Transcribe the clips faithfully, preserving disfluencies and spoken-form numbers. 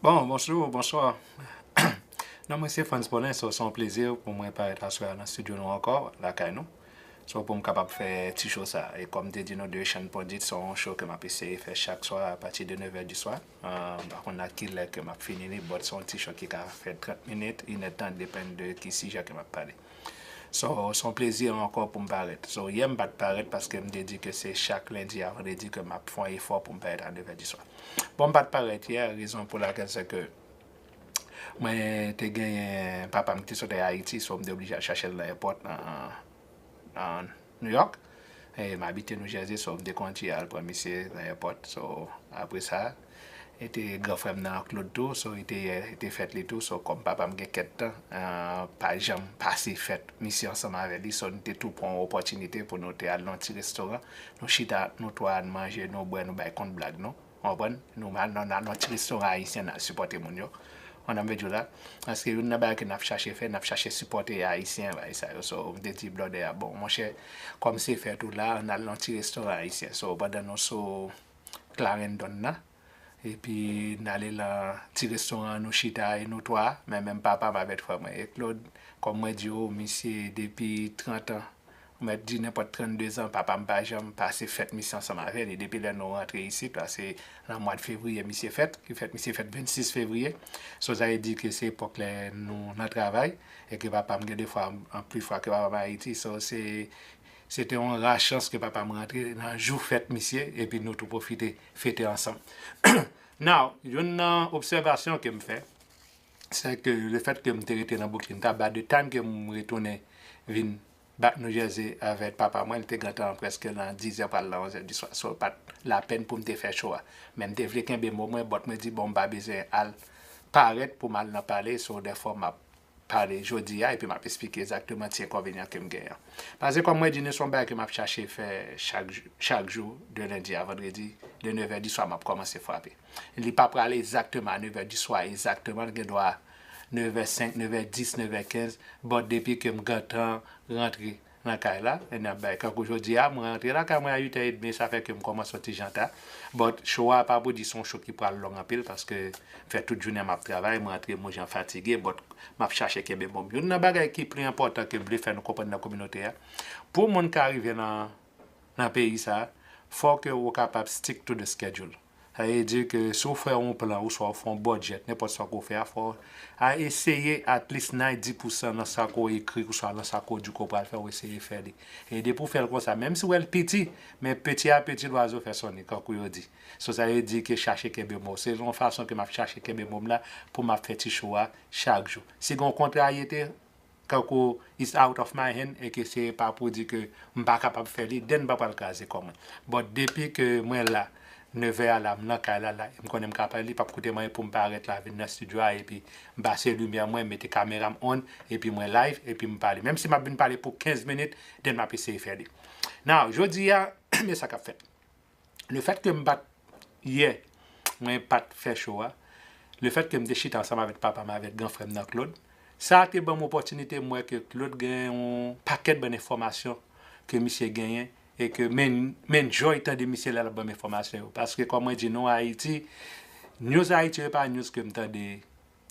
Bon, bonjou, bonswa. Non, mwen se Frantz Paulin, so se yon plezi pou mwen parèt aswè a nan estidyo nou ankò, lakay nou. So pou m kapab fè ti show sa. E kòm m te di nou, The Ocean Pondit se yon show ke m ap eseye fè chak swa apati de nèf è di swa. Euh, m pa konn nan ki lè ke m ap fini li, but se yon ti show ki ka fè trant minit, inèdtan, depann de ki sijè ke m ap pale. So, se yon plezi ankò pou m parèt. So, yè m pa t parèt paske m te di ke se chak lendi a vandredi ke m ap fè yon efò pou m parèt a nèf è di swa. Bon, m pa t parèt yè, rezon pou lakèl se ke mwen te genyen papa m ki te sot Ayiti, so m te oblije al chache l nan èpòt nan, nan New York. E m abite New Jersey, so m te kondui al pran misye nan èpòt. So, apre sa, e te gran frè m nan Claude tou, so e te, e te fèt li tou. So, kòm papa m gen kèk tan, euh, pa janm pase fèt misye ansanm avè li, so nou te tou pran yon opòtinite pou nou te al nan yon ti restoran. Nou chita, nou twa, n manje, nou bwè, nou bay kont blag nou. Ou konprann? Nou al nan, nan, nan ti restoran ayisyen, n al sipòte moun yo. Ou konprann sa m vle di w la? Paske youn nan bagay ke n ap chache fè, n ap chache sipòte ayisyen, bagay sa yo. So, m te di blòdè a, bon, monchè, kòm se fèt ou la, n al nan ti restoran ayisyen. So, pandan nou sou Clarendon nan, epi n ale nan ti restoran an, nou chita, e nou twa, men menm papa m avèk frè mwen. E Claude, kòm mwen di w, misye depi trant an, mwen di nenpòt trannde zan, papa m pa janm pase fèt misye ansanm avè li. Depi lè nou rantre isit, paske nan mwa fevriye misye fèt, ki fèt, misye fèt vennsis fevriye. So, sa vle di ke se epòk lè nou nan travay, e ke papa m gen de fwa, anpil fwa ke papa m Ayiti. So, se, se te yon ra chans ke papa m rantre nan jou fèt misye, epi nou tou pwofite fete ansanm. Now, youn nan obsèvasyon ke m fè, se ke le fèt ke m te rete nan Brooklyn, ta by the time ke m retounen vin back New Jersey avèk papa mwen, li te gentan prèske nan diz è pral nan onz è di swa. So, pa t lapèn pou m te fè show a. Men m te vle kenbe mo mwen, but mwen di, bon, m pa bezwen al parèt pou m al nan pale, so, dèfwa m ap pale jodi a, epi m ap esplike egzakteman ti enkonvenyan ke m genyen an. Paske kòm mwen di nou, se yon bagay ke m ap chache fè chak jou, chak jou, de lendi a vandredi, de nèf è di swa, m ap kòmanse frape. Li pa prale egzakteman a nèf è di swa, egzakteman, li gen dwa nèf è senk, nèf è dis, nèf è kenz, but depi ke m gentan rantre nan kay la, e n ap bay. Kankou jodi a, mwen rantre lakay mwen a uit è edmi, sa fè ke m kòmanse yon ti jan ta. But show a pa pou di se yon show ki pral long anpil, paske m fè tout jounen m ap travay, mwen rantre m yon jan fatige, but m ap chache kenbe mo m. Youn nan bagay ki pli enpòtan ke m vle fè nou konprann nan kominote a, pou moun ka rive nan, nan peyi sa, fò ke ou kapab stick to the schedule. Sa vle di ke si w fè yon plan, oswa w fè yon budget, nenpòt sa ke w fè a, fò w a eseye at least ninety percent nan sa ke w ekri, oswa nan sa ke w di ke w pral fè, w eseye fè li. E depi w fè l konsa, menm si w wè l piti, men petit à petit, l'oiseau fait son nid, kankou yo di. So, sa vle di ke chache kenbe mo. Se yon fason ke m ap chache kenbe mo m la pou m ap fè ti show a chak jou. Si gen yon kontra ye te, kankou it's out of my hand, e ke se pa pou di ke m pa kapab fè li, then m pa pral kraze kò mwen. But depi ke mwen la, nèf è a la, m nan kay la, la, e m konnen m ka pale, li p ap koute m anyen pou m parèt la, vin nan estidyo a, epi m pase limyè mwen, mete kamera m on, epi mwen live, epi m pale. Menm si m ap vin pale pou kenz minit, then m ap eseye fè li. Now, jodi a, men sa k ap fèt. Le fèt ke m pa t, yè, mwen pa t fè show a, le fèt ke m te chita ansanm avèk papa m, avèk gran frè m nan Claude, sa te ban m opòtinite m wè ke Claude gen yon pakèt bann enfòmasyon ke misye genyen e ke m en-, m enjoy tande misye lè l ap ban m enfòmasyon yo. Paske kòm mwen di nou, Ayiti, news Ayiti yo e pa news ke m tande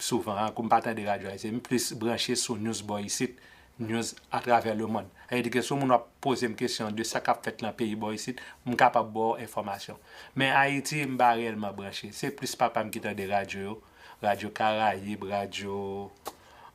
souvan, an, kou m pa tande radyo ayisyen, m plis branche sou news bò isit, news atravè lemonn. Sa vle di ke si yon moun w ap poze m kesyon de sa k ap fèt nan peyi bò isit, m kapab ba w enfòmasyon. Men Ayiti, m pa reyèlman branche. Se plis papa m ki tande radyo yo, Radyo Karayib, Radyo,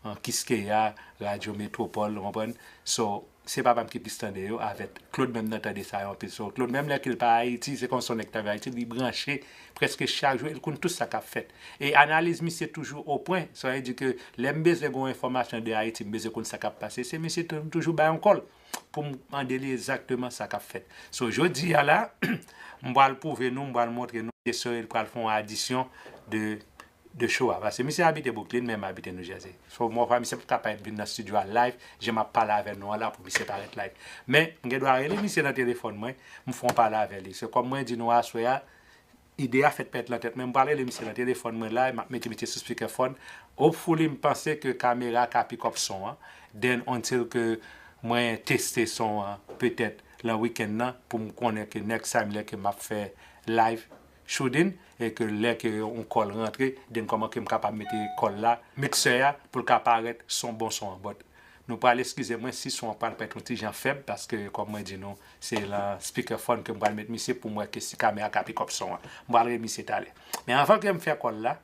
an, Kiskeya, Radyo Metwopòl, ou konprann? So, se papa m ki plis tande yo, avèk Claude menm nan tande sa yo anpil. So, Claude menm lè ke l pa Ayiti, se kòmsi yon nèg ki t ap Ayiti, li branche prèske chak jou, e l konn tout sa k ap fèt. E analiz misye toujou o pwen. Sa vle di ke lè m bezwen gen yon enfòmasyon de Ayiti, m bezwen konn sa k ap pase, se misye tou-, toujou bay yon call pou m mande li egzakteman sa k ap fèt. So, jodi a la, m pral pwouve nou, m pral montre nou, se li pral fè yon adisyon de de show a. Paske misye abite Brooklyn, men m abite New Jersey. So, mwen, fwa misye pa ka parèt vin nan estidyo a live, jan m ap pale avè nou an la pou misye parèt live. Men, m gen dwa rele misye nan telefòn mwen, m fè yon pale avè li. Se kòm mwen di nou aswè a, ide a fèt parèt nan tèt mwen, m pral rele misye nan telefòn mwen la, m ap mete misye sou speakerphone. Hopefully, m panse ke kamera ka pick up son an. Then, until ke mwen teste son an, petèt, nan weekend nan, pou m konnen ke next time, lè ke m ap fè live, shooting, e ke lè ke yon kòl rantre, then kòman ke m kapab mete kòl la, miksè a, pou l ka parèt son bon son an. But nou pral eskize mwen si son an pral parèt yon ti jan fèb, paske kòm mwen di nou, se lan speakerphone ke m pral met misye pou m wè ke si kamera ka pick up son an. M pral rele misye talè. Men anvan ke m fè kòl la,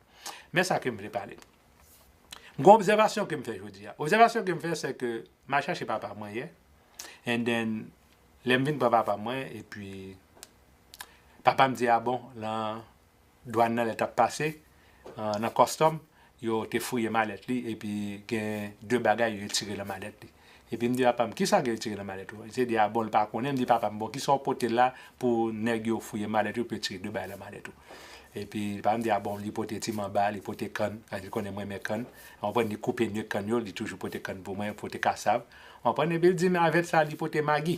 men sa ke m vle pale. M gon obsèvasyon ke m fè jodi a. Obsèvasyon ke m fè, se ke m al chache papa mwen yè. And then, lè m vin pran papa mwen, epi papa m di, a bon, lan dwàn nan lè t ap pase, ah, nan custom, yo te fouye malèt li, epi gen de bagay yo retire lan malèt li. Epi m di papa m, kisa ke yo retire lan malèt ou? Li te di, a bon, li pa konnen. M di papa m, bon, kisa w pote la pou nèg yo fouye malèt ou, pou yo retire de bagay lan malèt ou? Epi papa m di, a bon, li pote ti manba, li pote kann, paske li konnen mwen renmen kann. Ou konprann, li koupe nèk kann yo, li toujou pote kann pou mwen, pote kasav. Ou konprann, epi l di, men avèk sa, li pote magi.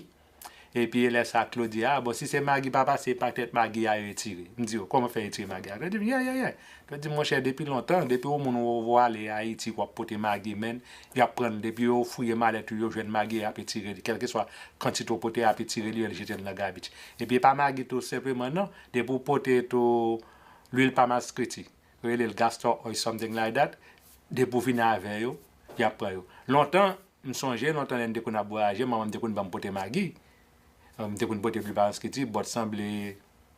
Epi lè sa, Claude di, a bon, si se magi papa, se petèt magi a yo retire. M di, o, kòman fè retire magi a? Claude di, yeah, yeah, yeah. Claude di, monchè, depi lontan, depi yon moun ou, ou ale Ayiti, w ap pote magi, men, y ap pran l, depi yo fouye malèt ou, yo jwenn magi, y ap retire li. Kèlkeswa kantite w pote, y ap retire li, yo al jete l nan garbage. Epi e pa magi tou senpleman, non. Depi w pote tou lwil pamaskriti, yo rele l castor oil, something like that. Depi w vin avè yo, y ap pran yo. Lontan, m sonje, lontan lè n te konn ap vwayaje, manman m te konn ban m pote magi. Euh, m te konn pote lwil pamaskriti, but sanble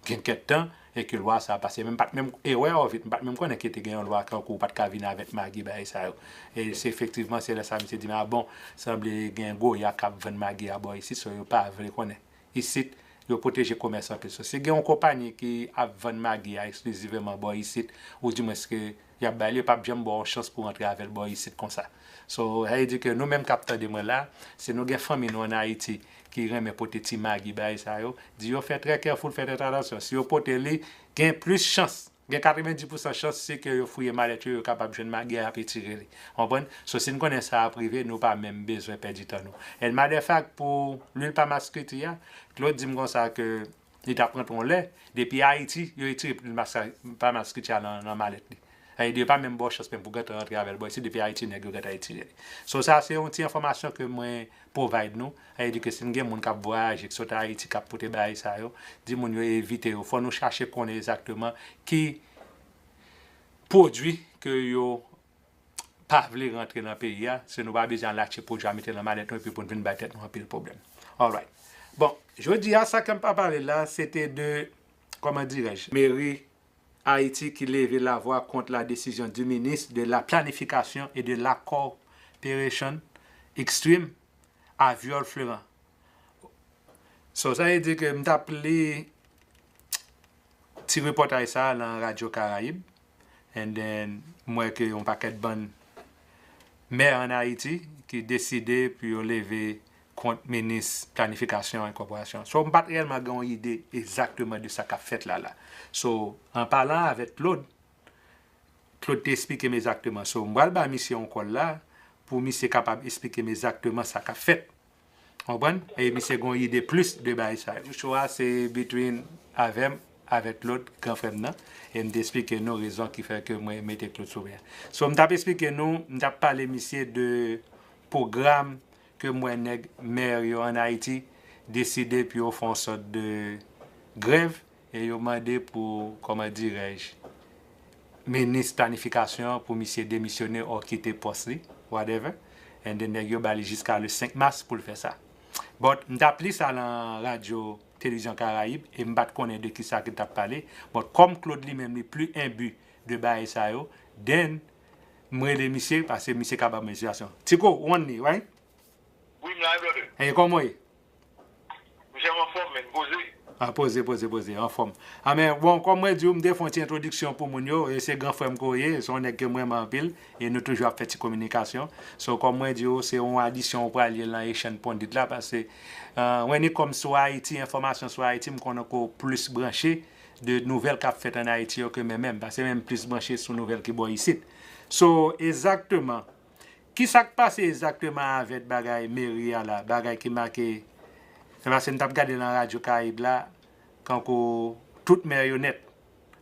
gen kèk tan, e ke lwa sa a pase. Men m pa t menm, erè an vit, m pa t menm konnen ke te gen yon lwa kankou ou pa t ka vin avèk magi, bagay sa yo. E se efektivman, se lè sa misye di m, a bon, sanble gen Goya k ap vann magi a bò isit, so yo pa vle konnen. Isit, yo pwoteje komès anpil. So, si gen yon konpayi ki ap vann magi a eksklizivman bò isit, oudimwens ke y ap bay li, yo p ap janm ba w chans pou w rantre avè l bò isit konsa. So, sa vle di ke nou menm k ap tande mwen la, si nou gen fanmi nou ann Ayiti ki renmen pote ti magi, bagay sa yo, di yo fè trè careful, fè trè atansyon. Si yo pote li, gen plis chans, gen katrevenndis pousan chans se ke yo fouye malèt yo, yo kapab jwenn magi a, y ap retire li. Konprann? So, si n konnen sa ap rive, nou pa menm bezwen pèdi tan nou. And matter of fact, pou lwil pamaskriti a, Claude di m konsa ke li t ap rantre yon lè, depi Ayiti, yo retire lwil pamaskriti a nan, nan malèt li. Sa vle di, yo pa menm ba w chans menm pou w gentan rantre avè l bò isit, depi Ayiti, nèg yo gentan retire li. So, sa se yon ti enfòmasyon ke mwen provide nou. Sa vle di ke si n gen moun k ap vwayaje, k sot Ayiti, k ap pote bagay sa yo, di moun yo evite yo. Fò nou chache konnen egzakteman ki pwodui ke yo pa vle rantre nan peyi a, si nou pa bezwen al achte pwodui a mete nan malèt nou epi pou n vin bay tèt nou anpil pwoblèm. Alright. Bon, jodi a, sa ke m pa pale la, se te de, kòman dirèj, meri Ayiti ki leve lavwa kont la décision du ministre de la Planification et de la Coopération Extrême, Aviol Fleurant. So, sa vle di ke m t ap li ti repòtaj sa a nan Radyo Karayib. And then, m wè ke yon pakèt bann mè ann Ayiti ki deside pou yo leve kont minis planifikasyon e kòporasyon. So, m pa t reyèlman gen yon ide egzakteman de sa k ap fèt la la. So, an palan avèk Claude, Claude te esplike m egzakteman. So, m pral ba misye yon kòl la pou misye kapab esplike m egzakteman sa k ap fèt. Konprann? E misye gen yon ide plis de bagay sa yo. Cho a se between avè m, avèk Claude, gran frè m nan. E m te esplike nou rezon ki fè ke mwen mete Claude sou mè a. So, m t ap esplike nou, m t ap pale misye de pwogram ke m wè nèg mè yo ann Ayiti deside pou yo fè yon sòt de grèv e yo mande pou, kòman dirèj, minis planifikasyon an pou misye demisyone or kite pòs li, whatever. And then nèg yo ba li jiska le senk mas pou l fè sa. But m t ap li sa lan radyo Televizyon Karayib e m pa t konnen de kisa ke l t ap pale. But kòm Claude li menm li pli enbi de bagay sa yo, then m rele misye paske misye ka ban mwen sitiyasyon. Tiko, ou on li, right? Wi, m la, brother. E kòman w ye? Monchè, m anfòm, men poze. A, poze, poze, poze, anfòm. A, men, bon, kòm mwen di w, m te fè yon ti entwodiksyon pou moun yo, e se gran frè m ke w ye, se yon nèg ke m renmen anpil, e nou toujou ap fè ti kominikasyon. So, kòm mwen di w, se yon adisyon ou pral ye lan echanj pondit la, paske, euh, when it comes to Ayiti, enfòmasyon sou Ayiti, m konnen ke w plis branche de nouvèl k ap fèt ann Ayiti yo ke mwen menm, paske mwen menm plis branche sou nouvèl ki bò isit. So, egzakteman, kisa k pase egzakteman avèk bagay meri a la, bagay ki make, se paske m t ap gade nan Radyo Karayib la, kankou tout mè yo nèt,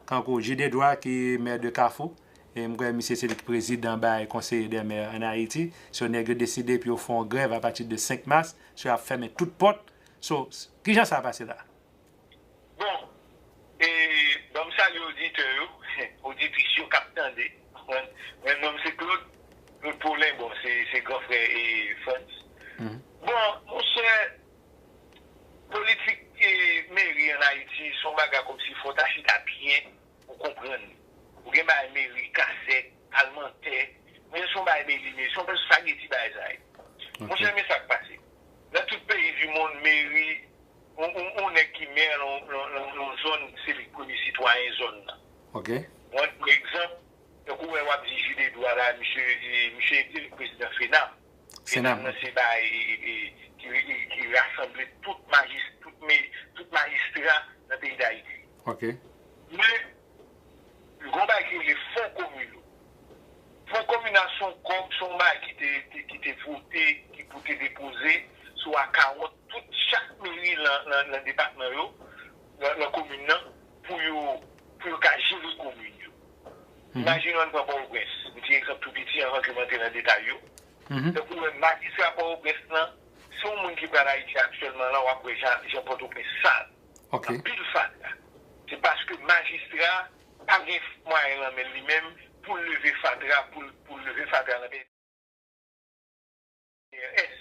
kankou Jude Edouard ki mè de Kafou, e m kwè misye se li ki prezidan bay konseye dè mè ann Ayiti, so nèg yo deside pou yo fè yon grèv apati de senk mas, so y ap fèmen tout pòt, so, kijan sa pase la? Bon, e, ban m Oditè yo, oditris yo k ap tande. Mwen, mwen, non m se Claude, Claude Paulin, bon, se, se gran frè e Frantz. Bon, monchè, politik e meri ann Ayiti, se yon bagay kòmsi fò w ta chita byen pou w konprann li. Ou gen bagay meri, kasèk, palmantè, men se yon bagay meri, men se yon espageti bagay sa ye. Monchè, men sa k pase. Nan tout peyi di mond, meri, yon, yon, yon nèg ki mè nan yon, nan, nan, nan yon zòn, se li k premye sitwayen zòn nan. Mwen, pou egzanp, tankou wè w ap di Jude Edouard la, misye, e, misye prezidan FENAM. FENAM nan se bagay, e, e, ki, e, ki rasanble tout majis-, tout me-, tout majistra nan peyi Dayiti. Men, gon bagay ki rele fon kominal. Fon kominal se yon kòb, se yon bagay ki te, te, ki te vote, ki pou te depoze sou akawont tout chak meri nan, nan, nan depatman yo, nan, nan komin nan, pou yo, pou yo ka jere komin yo. Imajine w, ann pran Pòtoprens, yon ti egzanp tou piti anvan ke m antre nan detay yo. Tankou w wè majistra Pòtoprens lan, se yon moun ki pral Ayiti aktyèlman la, w ap wè jan, jan Pòtoprens sal. Anpil fatra. Se paske majistra pa gen mwayen nan men li menm pou l leve fatra, pou l, pou l leve fatra nan peyi. C R S,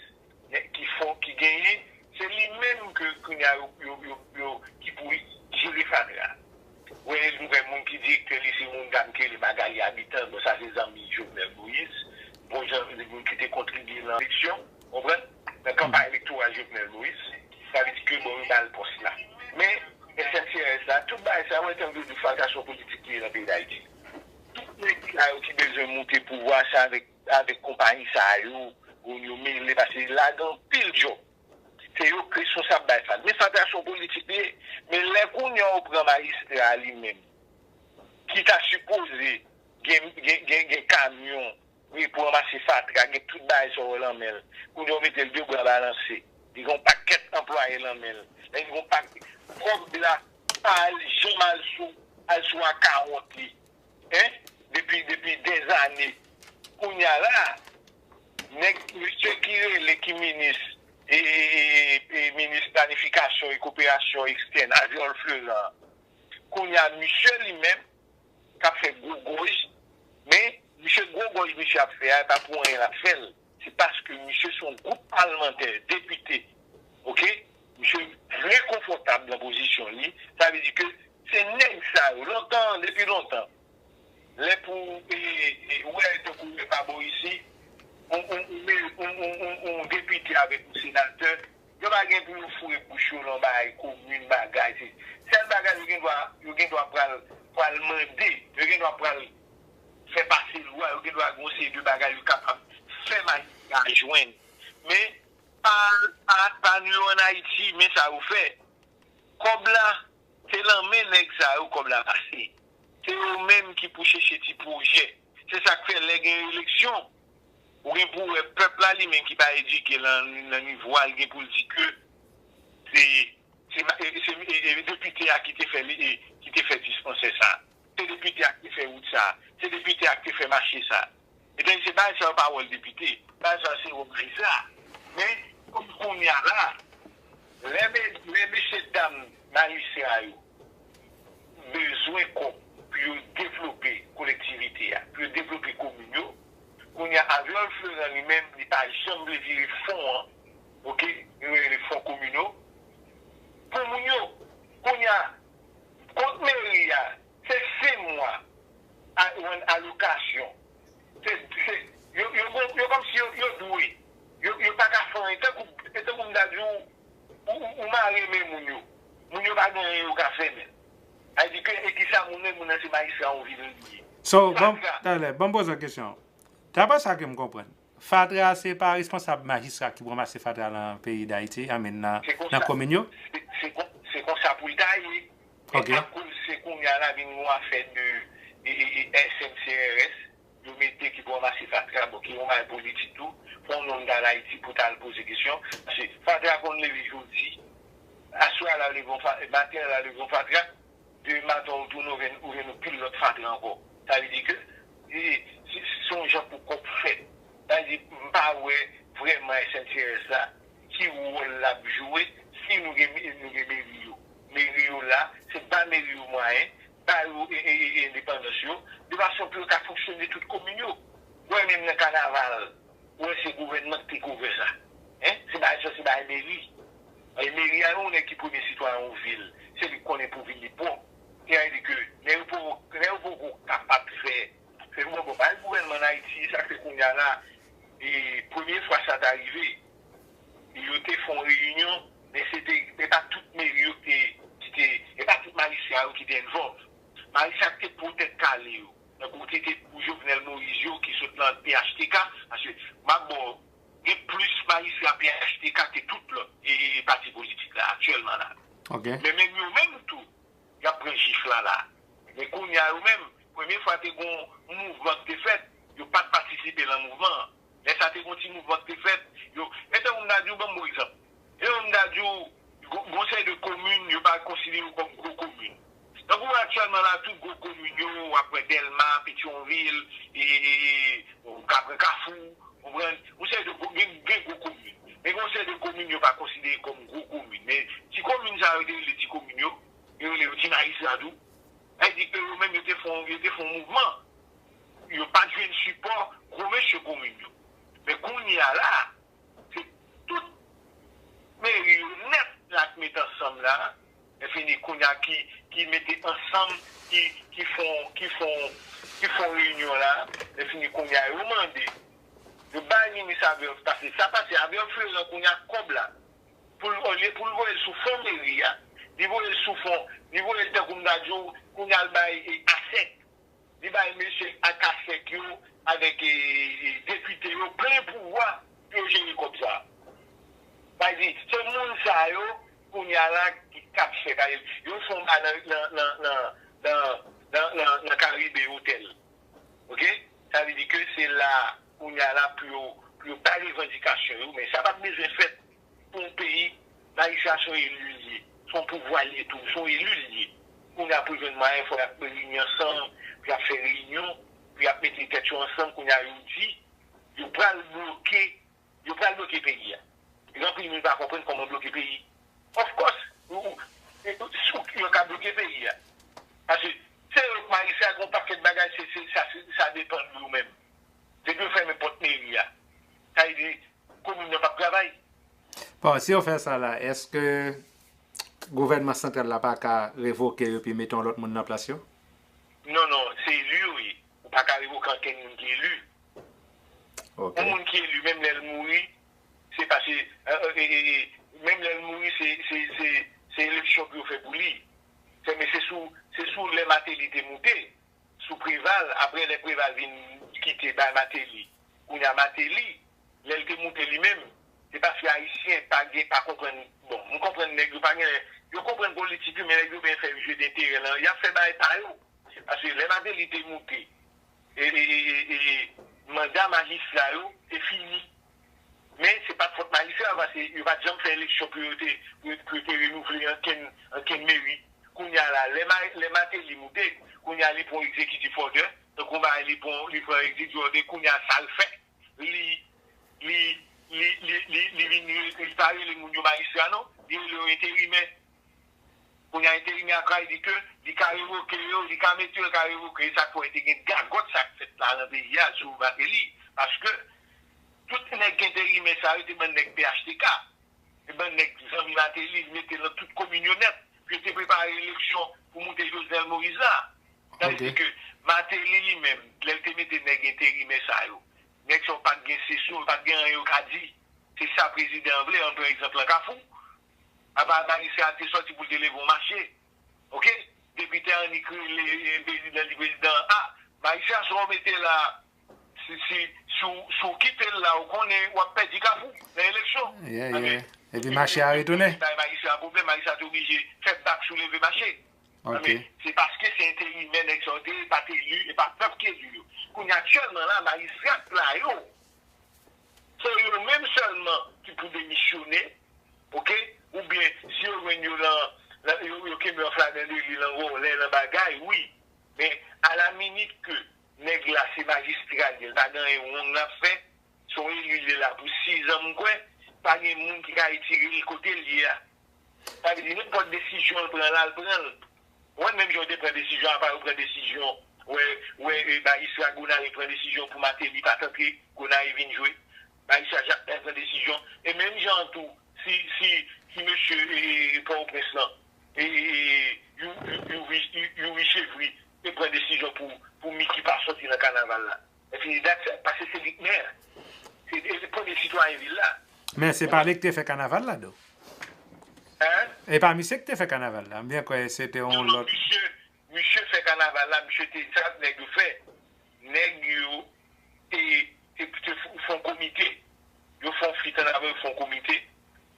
ki fon ki genyen, se li menm ke kounye a yo, yo, yo, yo, ki pou jere fatra. Wè, nou wè moun ki direktè li, se moun dam ki rele Magalie Habitant, bon, sa se zanmi Jovenel Moïse, bon jan, moun ki te kontribye nan eleksyon, konprann? Nan kanpay elektoral Jovenel Moïse, sa vle di ke, bon, yo ba l pòs la. Men, S N C R S la, tout bagay sa, wè, tankou yo di fatra se yon politik ki ye nan peyi Dayiti. Tout nèg sa yo ki bezwen moute pouvwa, se avèk, avèk konpayi sa yo, moun yo mele, paske yo lage anpil djòb. Se yo k responsab bay fatra. Men fatra se yon politik li ye. Men lè kounye a ou pran majistra a li menm, ki ta sipoze gen, gen, gen, gen kamyon, wi, pou ranmase fatra, gen tout bagay sa yo lan men l. Kounye a ou mete l de bra balanse. Li gen yon pakèt anplwaye lan men l. Lè li gen yon pakèt kòb la, pa al janm al sou, al sou akawont li. Hein? Depi, depi dèzane. Kounye a la, nèg, misye ki rele, ki minis, e, e, e, e minis planifikasyon e koperasyon ekstèn, Aviol Fleuran. Kounye a, misye li menm, k ap fè gwo gòj, men misye gwo gòj misye ap fè a, e pa pou anyen l ap fè l. Se paske misye se yon gwoup palmantè, depite, oke? Misye trè konfòtab nan pozisyon li. Sa vle di ke se nèg sa yo, lontan, depi lontan, lè pou, e, e, ou wè, tankou lè pa bò isi, yon, yon, yon, yon, yon, yon, yon depite avèk yon senatè, yo pa gen pou yo foure bouch yo nan bagay komin, bagay, se sèl bagay yo gen dwa, yo gen dwa pral, pral mande, yo gen dwa pral fè pase lwa, yo gen dwa gen yon seri de bagay yo kapab fè majistra jwenn. Men, pa, pa, pa nou yo ann Ayiti, men sa yo fè. Kòb la, se lan men nèg sa yo kòb la pase. Se yo menm ki pou chèche ti pwojè. Se sa k fè lè gen eleksyon, ou gen pou wè pèp la li menm ki pa edike lan, nan nivo a, li gen pou l di ke se, se, ma- e- se e- e- depite a ki te fè li, e- ki te fè dispansè sa. Se depite a ki te fè wout sa. Se depite a ki te fè mache sa. Ebyen, se bagay sa yo pa wòl depite. Bagay sa yo se wòl majistra. Men, kòm kounye a la, lè, me- lè mesye dam majistra yo bezwen kòb pou yo devlope kolektivite a, pou yo devlope komin yo, kounye a Aviol Fleuran li menm, li pa janm vle vire fon an, oke, yo rele fon kominal, pou moun yo. Kounye a, kont meri a, se senk mwa a, alokasyon. Se, se, yo, yo, yo, yo kòmsi yo, yo dwe. Yo, yo pa ka fè anyen. Tankou, e tankou m ta di w, ou, ou, ou mare men moun yo. Moun yo pa gen anyen yo ka fè menm. Sa vle di ke, e kisa moun nan, moun nan se majistra yon vil li ye. So, ban, talè, ban m poze w kesyon. Daprè sa ke m konprann, fatra se pa responsab majistra ki ranmase fatra nan peyi Dayiti, I mean, nan, nan komin yo? Se, se kon- se konsa pou l ta ye. Men akoz se kounye a la vin yon afè de, e, e, e, S N C R S, yo mete ki pou ranmase fatra, bon, ki yon bagay politik tou, fò w nonm ta al Ayiti pou ta al poze kesyon. Paske fatra konn leve jodi, aswè a la leve yon fa- maten an la leve yon fatra, demen maten ou tounen ou vin, ou vin yon pil lòt fatra ankò. Sa vle di ke, e, se, se yon jan pou kòb fèt. Sa vle di, m pa wè vrèman S N C R S la, ki wòl l ap jwe, si nou gen, nou gen meri yo. Meri yo la, se ba meri yo mwayen, ba yo, e, e, e, endepandans yo, de fason pou yo ka fonksyone tout komin yo. Ou wè menm nan kanaval, ou wè se gouvènman ki te kou fè sa. Hein? Se bagay sa, se bagay meri. E meri a, yon nèg ki premye sitwayen yon vil, se li ki konnen pou vil li pwòp. Sa vle di ke lè yo poko, lè yo poko kapab fè, fè bon, bon, bay gouvènman an Ayiti, sa k fè kounye a la, e premye fwa sa ta rive, yo te fè yon reyinyon, men se te, se pa tout meri yo ki te, ki te, se pa tout majistra yo ki te envòlv. Majistra ki te pwotèk kale yo, tankou te, te pou Jovenel Moïse yo ki sot nan P H T K, paske m ap ba w, gen plis majistra P H T K ke tout lòt, e, e, pati politik la, aktyèlman la. Ok. Men menm yo menm tou, y ap pran jif la la. Men kounye a yo menm, premye fwa te gon mouvman ki te fèt, yo pa t patisipe nan mouvman an. Lè sa te gon ti mouvman ki te fèt, yo, e tankou m ta di w, ban m bon egzanp. E tankou m ta di w, gon, gon seri de komin, yo pa konsidere yo kòm gwo komin. Tankou aktyèlman la, tout gwo komin yo, w ap pran Dèlma, Petyonvil, e, e, e, ou ka pran Kafou, konprann? Yon seri de gwo, gen, gen gwo komin. Men gen yon seri de komin yo pa konsidere kòm gwo komin. Men ti komin sa yo te rele ti komin yo, yo rele yo ti majistra tou. Sa vle di ke yo menm yo te fè yon, yo te fè yon mouvman. Yo pa t jwenn sipò gwo mesye komin yo. Men kounye a la, se tout meri yo nèt la k met ansanm la, lè fini kounye a ki, ki mete ansanm, ki, ki fè yon, ki fè yon, ki fè yon reyinyon la, lè fini kounye a yo mande, yo bay minis Abel, paske sa pase, Abel Ferrand kounye a kòb la, pou l, olye pou l voye l sou fon meri a, li voye l sou fon, li voye l tankou m ta di w, kounye a l bay e, asèk. Li bay mesye ak asèk yo avèk e, e, depite yo plen pouvwa pou yo jere kòb sa. Sa vle di, se moun sa yo, kounye a la, ki k ap fè bagay. Yo fè yon bagay nan, nan, nan, nan, nan, nan, nan, nan Karibe Hotel. Ok? Sa vle di ke se la, kounye a la, pou yo, pou yo bay revandikasyon yo, men sa pa t bezwen fèt pou yon peyi, majistra se yon eli l ye, se yon pouvwa l ye tou, se yon eli l ye. Kounye a pou jwenn mwayen, fò y ap reyini ansanm, pou y ap fè reyinyon, pou y ap mete tèt yo ansanm, kounye a yo di, yo pral bloke, yo pral bloke peyi a. Gen anpil moun pa konprann kòman bloke peyi. Of course, ou, ou, e, ou, si w, yo ka bloke peyi a. Paske se yo k majistra, gen yon pakèt bagay, se, se, sa, se, sa depann de yo menm. Depi yo fèmen pòt meri a, sa vle di, komin nan p ap travay. Bon, si yo fè sa la, èske gouvènman santral la pa ka revoke yo epi mete yon lòt moun nan plas yo? Non, non, se eli yo ye. Ou pa ka revoke ankenn moun ki eli. Ok. Yon moun ki eli, menm lè l mouri, se paske, e, e, e, e, menm lè l mouri, se, se, se, se eleksyon pou yo fè pou li. Se, men se sou, se sou lè Mateli te moute, sou Preval, apre lè Preval vin kite bay Mateli. Kounye a Mateli, lè l te moute li menm, se paske Ayisyen pa gen, pa konprann, bon, m konprann nèg yo pa gen, yo konprann politik wi, men nèg yo byen fè jeu d'intérêt lan, y ap fè bagay pa yo. Paske lè Mateli te moute, e, e, e, e, e, manda majistra yo te fini. Men se pa t fòt majistra yo, paske yo pa t janm fè eleksyon pou yo te, pou, pou yo te renouvle ankenn, ankenn meri. Kounye a la, lè, Ma- lè Mateli moute, kounye a li pran egzekitif òdè, tankou yon bagay li pran, li pran egzekitif òdè, kounye a sa l fè, li, li, li, li, li, li vin, li pa rele moun yo majistra non, li rele yo enterimè. Kounye a enterimè a ka di ke li ka revoke yo, li ka mete yo, li ka revoke yo, sa k fè w te gen gagòt sa k fèt la nan peyi a sou Mateli, paske tout nèg enterimè sa yo te bann nèg P H T K. E bann nèg zanmi Mateli, li mete nan tout komin yo nèt, pou yo te prepare eleksyon pou moute Jovenel Moïse la. Sa vle di ke Mateli li menm, lè l te mete nèg enterimè sa yo, nèg sa yo pa t gen sesyon, yo pa t gen anyen yo ka di. Se sa prezidan an vle, ann pran egzanp lan Kafou. Apa majistra a te sòti pou l te leve yon mache. Ok? Depite annik rele prezidan, di prezidan an, a, majistra sa w mete la, si, si, si w, si w kite l la, ou konnen w ap pèdi Kafou nan eleksyon. Yeah, yeah. Epi mache a retounen. Bay majistra a pwoblèm, majistra te oblije fè bak sou leve mache. Ok. Se paske se enterimè nèg sa yo te ye, pa t eli, e pa pèp ki eli yo. Kounye a aktyèlman la, majistra k la yo, se yo menm sèlman ki pou demisyone, ok? Oubyen si yo jwenn yo lan, lan- yo, yo kenbe yo an flagrant délit lan vòlè, lan bagay, wi. Men alaminit ke nèg la se majistra l ye, l pa gen anyen wrong l ap fè, se yon eli l ye la pou sizan m kwè, pa gen moun ki ka retire l kote l ye a. Sa vle di nenpòt desizyon l pran la, l pran l. Ou konprann, menm jan yo te pran desizyon, apa yo pran desizyon, wè, wè, e, majistra Gonayiv pran desizyon pou Martelly pa t antre, Gonayiv vin jwe. Majistra Jakmèl pran desizyon. E menm jan an tou, si, si, si mesye, e, e, Pòtoprens lan, e, e, e, Youri, Youri, Youri Chevry te pran desizyon pou, pou Micky pa sòti nan kanaval la. E fini dat sa, paske se li k mè. Se, e, se premye sitwayen vil la. Men se pa li ki te fè kanaval la, do. Hein? E pa misye ki te fè kanaval la. M byen kwè se te yon lòt. Non, non, misye, misye fè kanaval la, misye te, sa nèg yo fè. Nèg yo te, te, te f-, fè yon komite. Yo fè yon fit ann avè yo, fè yon komite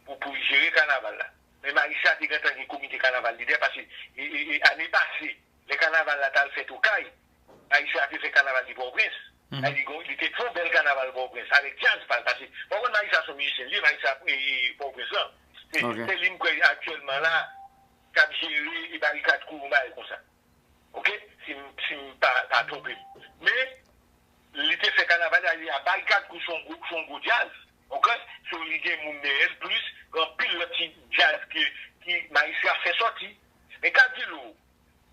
pou, pou jere kanaval la. Men majistra te gentan gen komite kanaval li dèyè, paske, e, e, e, ane pase, lè kanaval la t al fèt Okay, majistra te fè kanaval li Pòtoprens. Mhm. Sa di, li te fè yon bèl kanaval Pòtoprens, avèk djaz pa l, paske, pa konn, majistra se yon mizisyen li ye, majistra, e, e, Pòtoprens lan. Se, ok, se li m kwè aktyèlman la, k ap jere, e, Barikad Kou, yon bagay konsa. Ok? Si m, si m pa, pa twonpe m. Men, li te fè kanaval la, li a Barikad Kou se yon gwo, se yon gwo djaz. Ok? So, li gen moun dèyè l plis, gen anpil lòt ti djaz ke, ki majistra fè sòti. Men ka di l ou,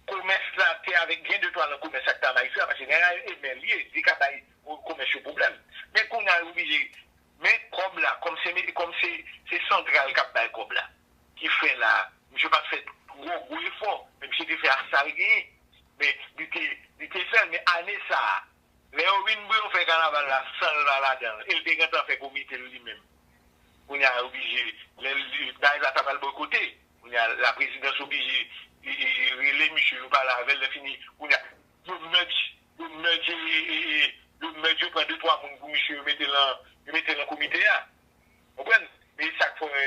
komès la te avèk, gen de twa nan komès ak ta majistra, paske gen Emèl ye, li ka bay komès yo pwoblèm. Men kounye a, yo oblije, men kòb la, kòm se, kòm se, se santral k ap bay kòb la, ki fè la, misye pa t fè gwo, gwo efò, men misye te fè ak sa l genyen. Men li te, li te fè l, men ane sa a, lè yo vin pou yo fè kanaval la san l pa ladan l, e l te gentan fè komite l li menm. Kounye a, yo oblije, lè l, bagay la ta pral bòkote, kounye a, laprezidans oblije, e, e, e, rele misye, yo pale avè l, lè fini, kounye a, yo mèj, yo mèj, e, e, e, yo mèj, yo pran de twa moun pou misye, yo mete l nan, yo mete l nan komite a. Konprann? E sa k fè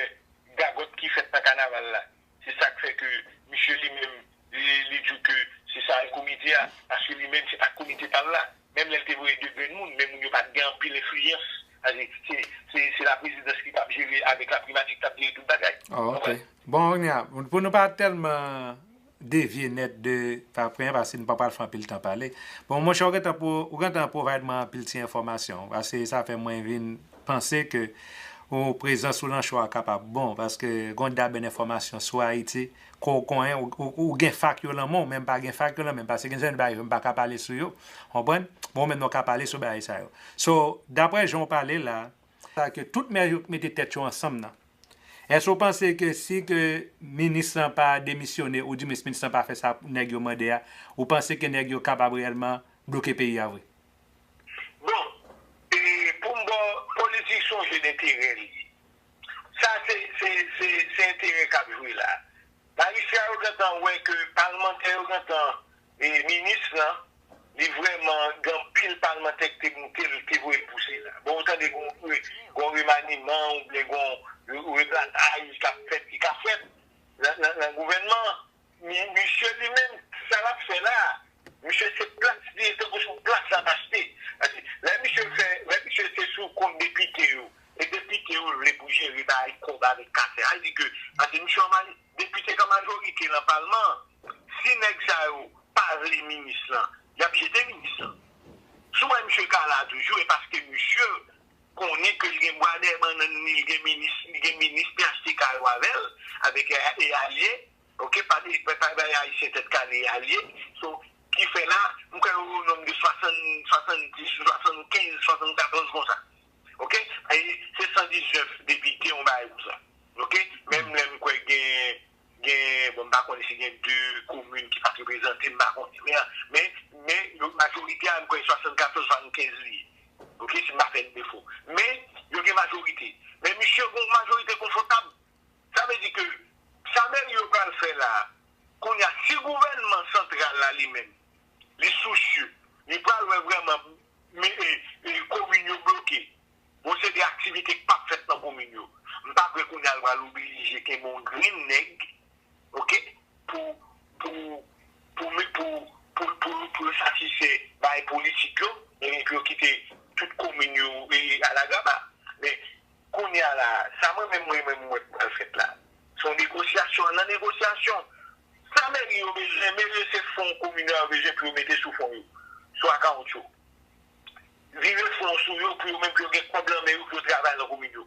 gagòt ki fèt nan kanaval la. Se sa k fè ke misye li menm, li, li di w ke se sa e komite a, paske li menm se pa komite pa l la. Menm lè l te voye de grenn moun, men moun yo pa t gen anpil enfliyans. Sa di, se, se, se laprezidans ki t ap jere avèk laprimati ki t ap jere tout bagay. Oh, ok. Konprann? Bon, kounye a, pou nou pa tèlman devye nèt de Papren, paske nou pa pral fè anpil tan pale. Bon, monchè, ou gentan pou, ou gentan provide mwen anpil ti enfòmasyon, paske sa fè mwen vin panse ke ou prezans ou nan cho a kapab bon, paske gon dabèn enfòmasyon sou Ayiti, ke w konnen, ou, ou, ou gen fak yo nan men w, men m pa gen fak yo nan men m, paske gen sèten bagay yo m pa ka pale sou yo, konprann? Bon, men nou ka pale sou bagay sa yo. So, daprè jan w pale la, sa ke tout mè yo k mete tèt yo ansanm nan, èske w panse ke si ke minis lan pa demisyone, oudimwens minis lan pa fè sa nèg yo mande a, ou panse ke nèg yo kapab reyèlman bloke peyi a vre? Bon, e pou m ba w, politik se yon je denterè li ye. Sa se, se, se, se enterè k ap jwe la. Majistra yo gentan wè ke palmantè yo gentan, e minis lan, li vrèman gen anpil palmantè ki te moute l, te voye l pouse la. Bon, ou tande gon, gon remaniman oubyen gon re-, rebrataj k ap fèt, ki ka fèt nan, nan, nan gouvènman an. Mi-, misye li menm, sa l ap fè la, misye se plas li ye, tankou se yon plas l ap achte. Paske lè misye fè, lè misye se sou kont depite yo, e depite yo vle pou jere bay kòb avèk kasè. Sa vle di ke, paske misye an maj-, depite k an majorite nan palman an, si nèg sa yo pa vle minis lan, y ap jete minis lan. Si w wè misye ka la toujou, e paske misye konnen ke l gen bwa dèyè bannann li, li gen minis, li gen minis, P H T K yo avè l, avèk e, e alye, ok, pa de, pa, pa bay Ayisyen tèt kale, e alye. So, ki fè la, m kwè yo o nonb de swasann, swasanndis, swasannkenz, swasannkatòz konsa. Ok? E se san diznèf depite, yon bagay konsa. Ok? Menm lè m kwè gen, gen, bon, m pa konnen si gen de komin ki pa t reprezante, m pa konnen. Men, men, men, yo, majorite a, m kwè swasannkatòz, swasannkenz li ye. Ok? Si m pa fè n defo. Men, yo gen majorite. Men misye gen yon majorite konfòtab. Sa vle di ke sa mèri yo pral fè la a, kounye a, si gouvènman santral la li menm, li sousye, li pral wè vrèman, men, e, e, komin yo bloke. Gon seri de aktivite k p ap fèt nan komin yo. M pa kwè kounye a l pral oblije kenbe yon grenn nèg, ok, pou, pou, pou, pou, pou, pou, pou yo satisfè bagay politik yo, ebyen pou yo kite tout komin yo, e, alagraba. Men, kounye a la, sa mwen menm, mwen menm, m wè k pral fèt la. Se yon negosyasyon, nan negosyasyon. Sa mèri yo bezwen, mèri yo se fon kominal yo bezwen pou yo mete sou fon yo, sou akawont yo. Vire fon sou yo pou yo menm, pou yo gen kòb nan men yo, pou yo travay nan komin yo.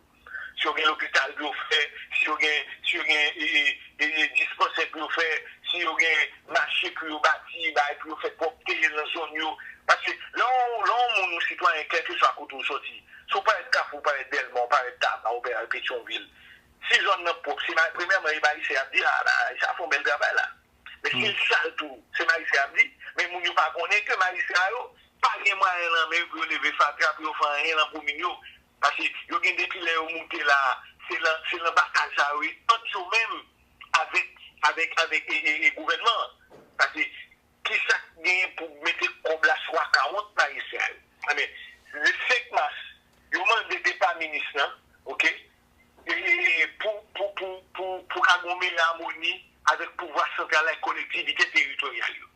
Si yo gen lopital pou yo fè, si yo gen, si yo gen, e, e, e, e, dispansè pou yo fè, si yo gen mache pou yo bati, bagay pou yo fè pwòpte nan zòn yo. Paske lè yon, lè yon moun, yon sitwayen, kèlkeswa kote w sòti, si w parèt Kafou, w parèt Dèlma, w parèt Taba, w parèt Petyonvil, si zòn nan pwòp, se ma-, premyèman, e majistra y ap di, a, majistra fè yon bèl travay la. Men si l sal tou, se majistra y ap di. Men moun yo pa konnen ke majistra yo pa gen mwayen nan men yo pou yo leve fatra, pou yo fè anyen nan komin yo. Paske yo gen depi lè yo moute la, se nan, se nan batay sa yo ye, ant yo menm avèk, avèk, avèk e, e, e gouvènman an. Paske kisa k genyen pou mete kòb la sou akawont majistra yo? Ebyen, le senk mas, yo mande depa minis lan, oke? E, e, e, pou, pou, pou, pou, pou ka gen yon meyè amoni avèk pouvwa santral la e kolektivite teritoryal yo.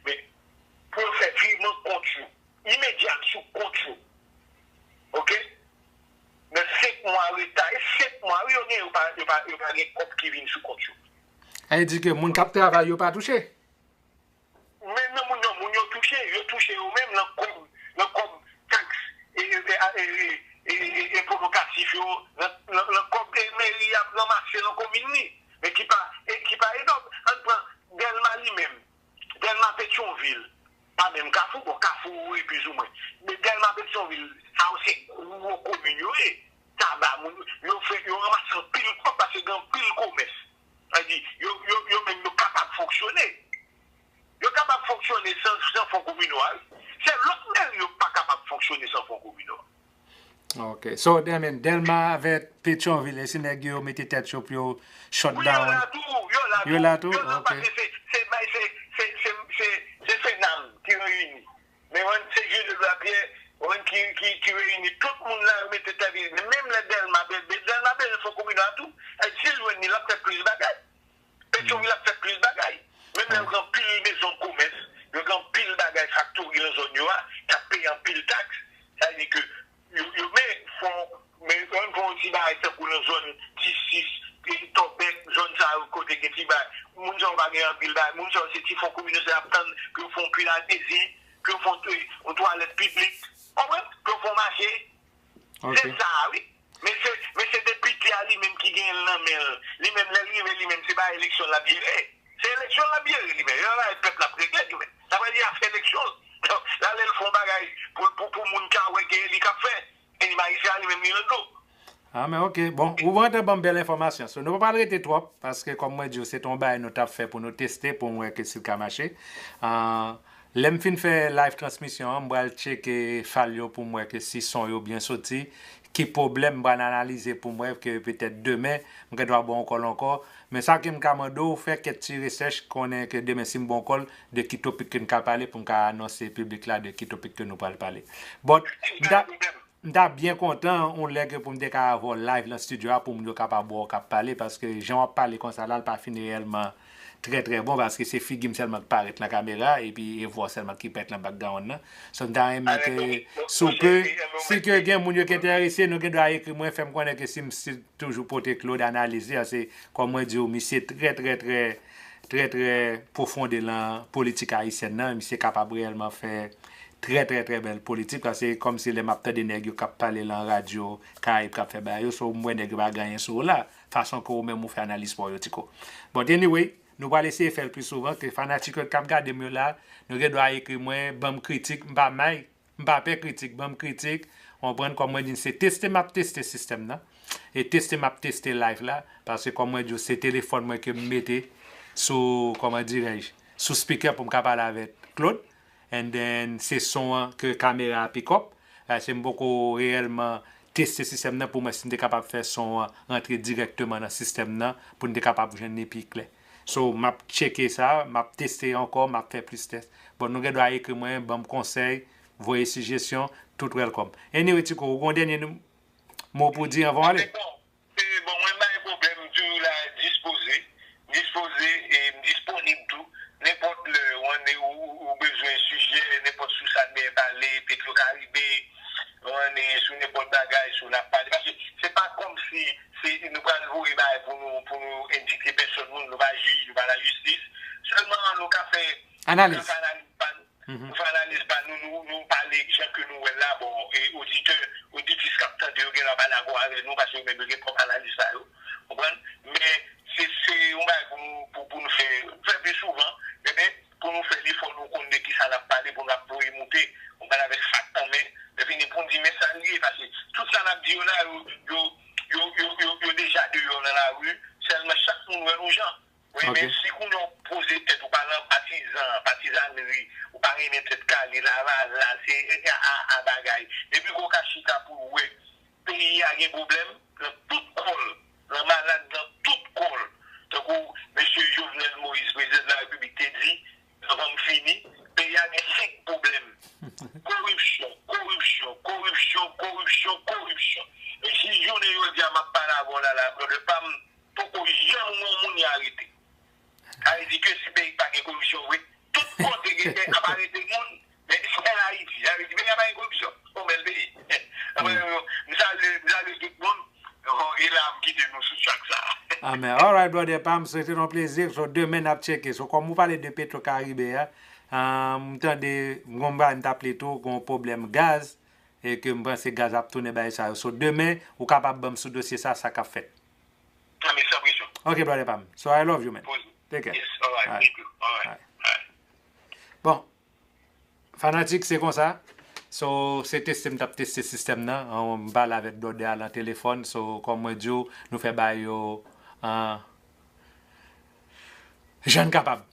Men, pou yo fè virman kont yo, imedya sou kont yo. Oke? Nan senk mwa reta, e senk mwa, wi, yo gen, yo pa, yo pa, yo pa gen kòb ki vin sou kont yo. Sa vle di ke moun k ap travay yo pa touche? Men nan moun yo, moun yo touche, yo touche yo menm nan kòb, nan kòb taks e, e, e, e, e, e, e, enpo lokatif yo, nan, nan, nan kòb e meri ap ranmase nan komin li, men ki pa, e ki pa enòm. Ann pran Dèlma li menm, Dèlma Petyonvil, pa menm Kafou, bon, Kafou wi plizoumwen, men Dèlma Petyonvil, sa yo se gwo komin yo ye. Taba, moun, yo fè, yo ranmase anpil kòb paske gen anpil komès. Sa vle di, yo, yo, yo menm yo kapab fonksyone. Yo kapab fonksyone san, san fon kominò a, wi. Se lòt meri yo pa kapab fonksyone san fon kominò a. Ok. So, that mean, Dèlma avèk Petyonvil, e si nèg yo mete tèt yo pou yo shut down? Wi, yo la tou, yo la tou. Yo la tou? Yo la, ok. Paske se, se, se, se, se, se, se FENAM ki reyini. Men mwen, se Jilde Lapyè, mwen ki, ki, ki reyini tout moun la, yo mete tèt yo. Men menm lè Dèlma, Dèlma bezwen fon kominò a tou, e si l jwenn li, l ap fè plis bagay. Petyonvil ap fè plis bagay. Menm lè yo gen anpil mezon komès, yo gen anpil bagay faktori nan zòn yo a, k ap peye anpil taks, sa vle di ke yo, yo, men fon, men yo fè yon ti bagay tankou nan zòn disis, Tòbèk, zòn sa yo kote gen ti bagay. Moun sa yo pa gen anpil bagay. Moun sa yo se ti fon kominò sa y ap tann pou yo fè yon pil adezi, pou yo fè yon twa-, yon twalèt piblik. Konprann? Pou yo fè yon mache. Se sa a, wi. Men se, men se depite a li menm ki gen l nan men l. Li menm, lè l rive, li menm, se pa eleksyon l ap jere. Se eleksyon l ap jere, li menm. Yo pa pèp l ap regle, li menm. Sa vle di afè eleksyon. Donk, la, lè l fè yon bagay pou, pou, pou moun ka wè ke e li k ap fè. E majistra li menm, li nan dlo. Ah, men ok. Bon, ou vrèman ban m bèl enfòmasyon. So, nou pa pral rete twòp, paske, kòm mwen di w, se te yon bagay nou t ap fè pou nou teste, pou m wè ke si l ka mache. Ah, lè m fin fè live transmisyon an, m pral tcheke fal yo pou m wè ke si son yo byen soti, ki pwoblèm, m pral analize pou m wè ke petèt demen, m gen dwa ba w yon kòl ankò. Men sa ke m ka mande w, fè kèk ti rechèch, konnen ke demen si m ba w yon kòl, de ki topik ke n ka pale, pou m ka anonse piblik la de ki topik ke nou pral pale. But, m ta, m ta byen kontan yon lè ke pou m te ka avè w live nan estidyo a pou moun yo kapab wè w k ap pale, paske jan w ap pale konsa la, l pa fin reyèlman trè, trè bon, paske se figi m sèlman k parèt nan kamera, epi e vwa w sèlman ki parèt nan background nan. So, m ta renmen ke, si w pe, si ke gen moun yo ki enterese, nou gen dwa ekri mwen, fè m konnen ke si m si toujou pote Claude analize a, se, kòm mwen di w, misye trè, trè, trè, trè, trè pwofonde lan politik ayisyèn nan. Misye kapab reyèlman fè trè, trè, trè bèl politik, paske kòmsi lè m ap tande nèg yo k ap pale lan radyo Karayib k ap fè bagay yo, so m wè nèg yo pa gen anyen sou ou la, fason ke ou menm ou fè analiz pa w yo, Tiko. But anyway, nou pral eseye fè l pi souvan, ke fanatik yo k ap gade m yo la, nou gen dwa ekri mwen, ban m kritik, m pa may, m pa pè kritik, ban m kritik, w konprann, kòm mwen di, se teste m ap teste sistèm nan, e teste m ap teste live la, paske kòm mwen di w, se telefòn mwen ke m mete sou, kòman dirèj, sou speaker pou m ka pale avèk Claude, and then se son an ke kamera a pick up, paske m poko reyèlman teste sistèm nan pou m wè si m te kapab fè son an rantre dirèkteman nan sistèm nan, pou n te kapab jwenn li pi klè. So, m ap tcheke sa, m ap teste ankò, m ap fè plis tès. Bon, nou gen dwa ekri mwen, ban m konsèy, voye sijesyon, tout welcome. Anyway, Tiko, ou gen yon dènye nou-, mo pou di anvan w ale? Se bon, se bon, mwen pa gen pwoblèm, m toujou la, dispoze, dispoze, e m disponib tou. Nenpòt lè, ou, ou, ou bezwen sijè, nenpòt sou sa n bezwen pale, Petro Karibe, ou, sou nenpòt bagay, sou n ap pale. Paske se pa kòmsi se, nou pral voye bagay pou nou, pou nou endikte pèsòn moun, nou pa jij, nou pa lajistis. Sèlman nou ka fè, nou ka fè analiz pa nou. Nou fè analiz pa nou, nou, nou pale jan ke nou wè l la, bon, e oditè, oditris k ap tande yo gen dwa pa dakò avè nou, paske yo menm yo gen pwòp analiz pa yo, konprann? Men se, se yon bagay pou nou, pou, pou nou fè, Men si kounye a w poze tèt ou pa nan patizan, patizanri, ou pa renmen tèt kale, lavala, se a, a, a bagay. Depi ke w ka chita pou w wè peyi a gen pwoblèm nan tout kò l, nan malad nan tout kò l. Tankou mesye Jovenel Moïse, prezidan de la repiblik, te di, anvan m fini, peyi a gen senk pwoblèm. Koripsyon, koripsyon, koripsyon, koripsyon, koripsyon. E si jounen jodi a m ap pale avè w la, la, brother pa m poko janm wè yon moun y arete. Sa vle di ke si peyi pa gen koripsyon vre, tout kote gen, gen ap arete moun, men sèl Ayiti. Sa vle di peyi a pa gen koripsyon. On bèl peyi. M salye, m salye tout moun. E la, m kite nou sou track sa. Amen. Alright, brother pa m, se te yon plezi. So, demen n ap tcheke. So, kòm ou pale de Petro Caribe a, ah, m tande, m gon bagay m t ap li tou, gon pwoblèm gaz, e ke m panse gaz ap tounen bagay sa yo. So, demen, ou kapab ban m sou dosye sa, sa k ap fèt. Amen, san presyon. Ok, brother pa m. So, I love you, man. Take care. Yes, alright, thank you. Alright, alright. Bon, fanatik, se konsa. So, se teste m t ap teste sistèm nan. An, m pale avèk brother a nan telefòn. So, kòm mwen di w, nou fè bagay yo, ah, jan n kapab.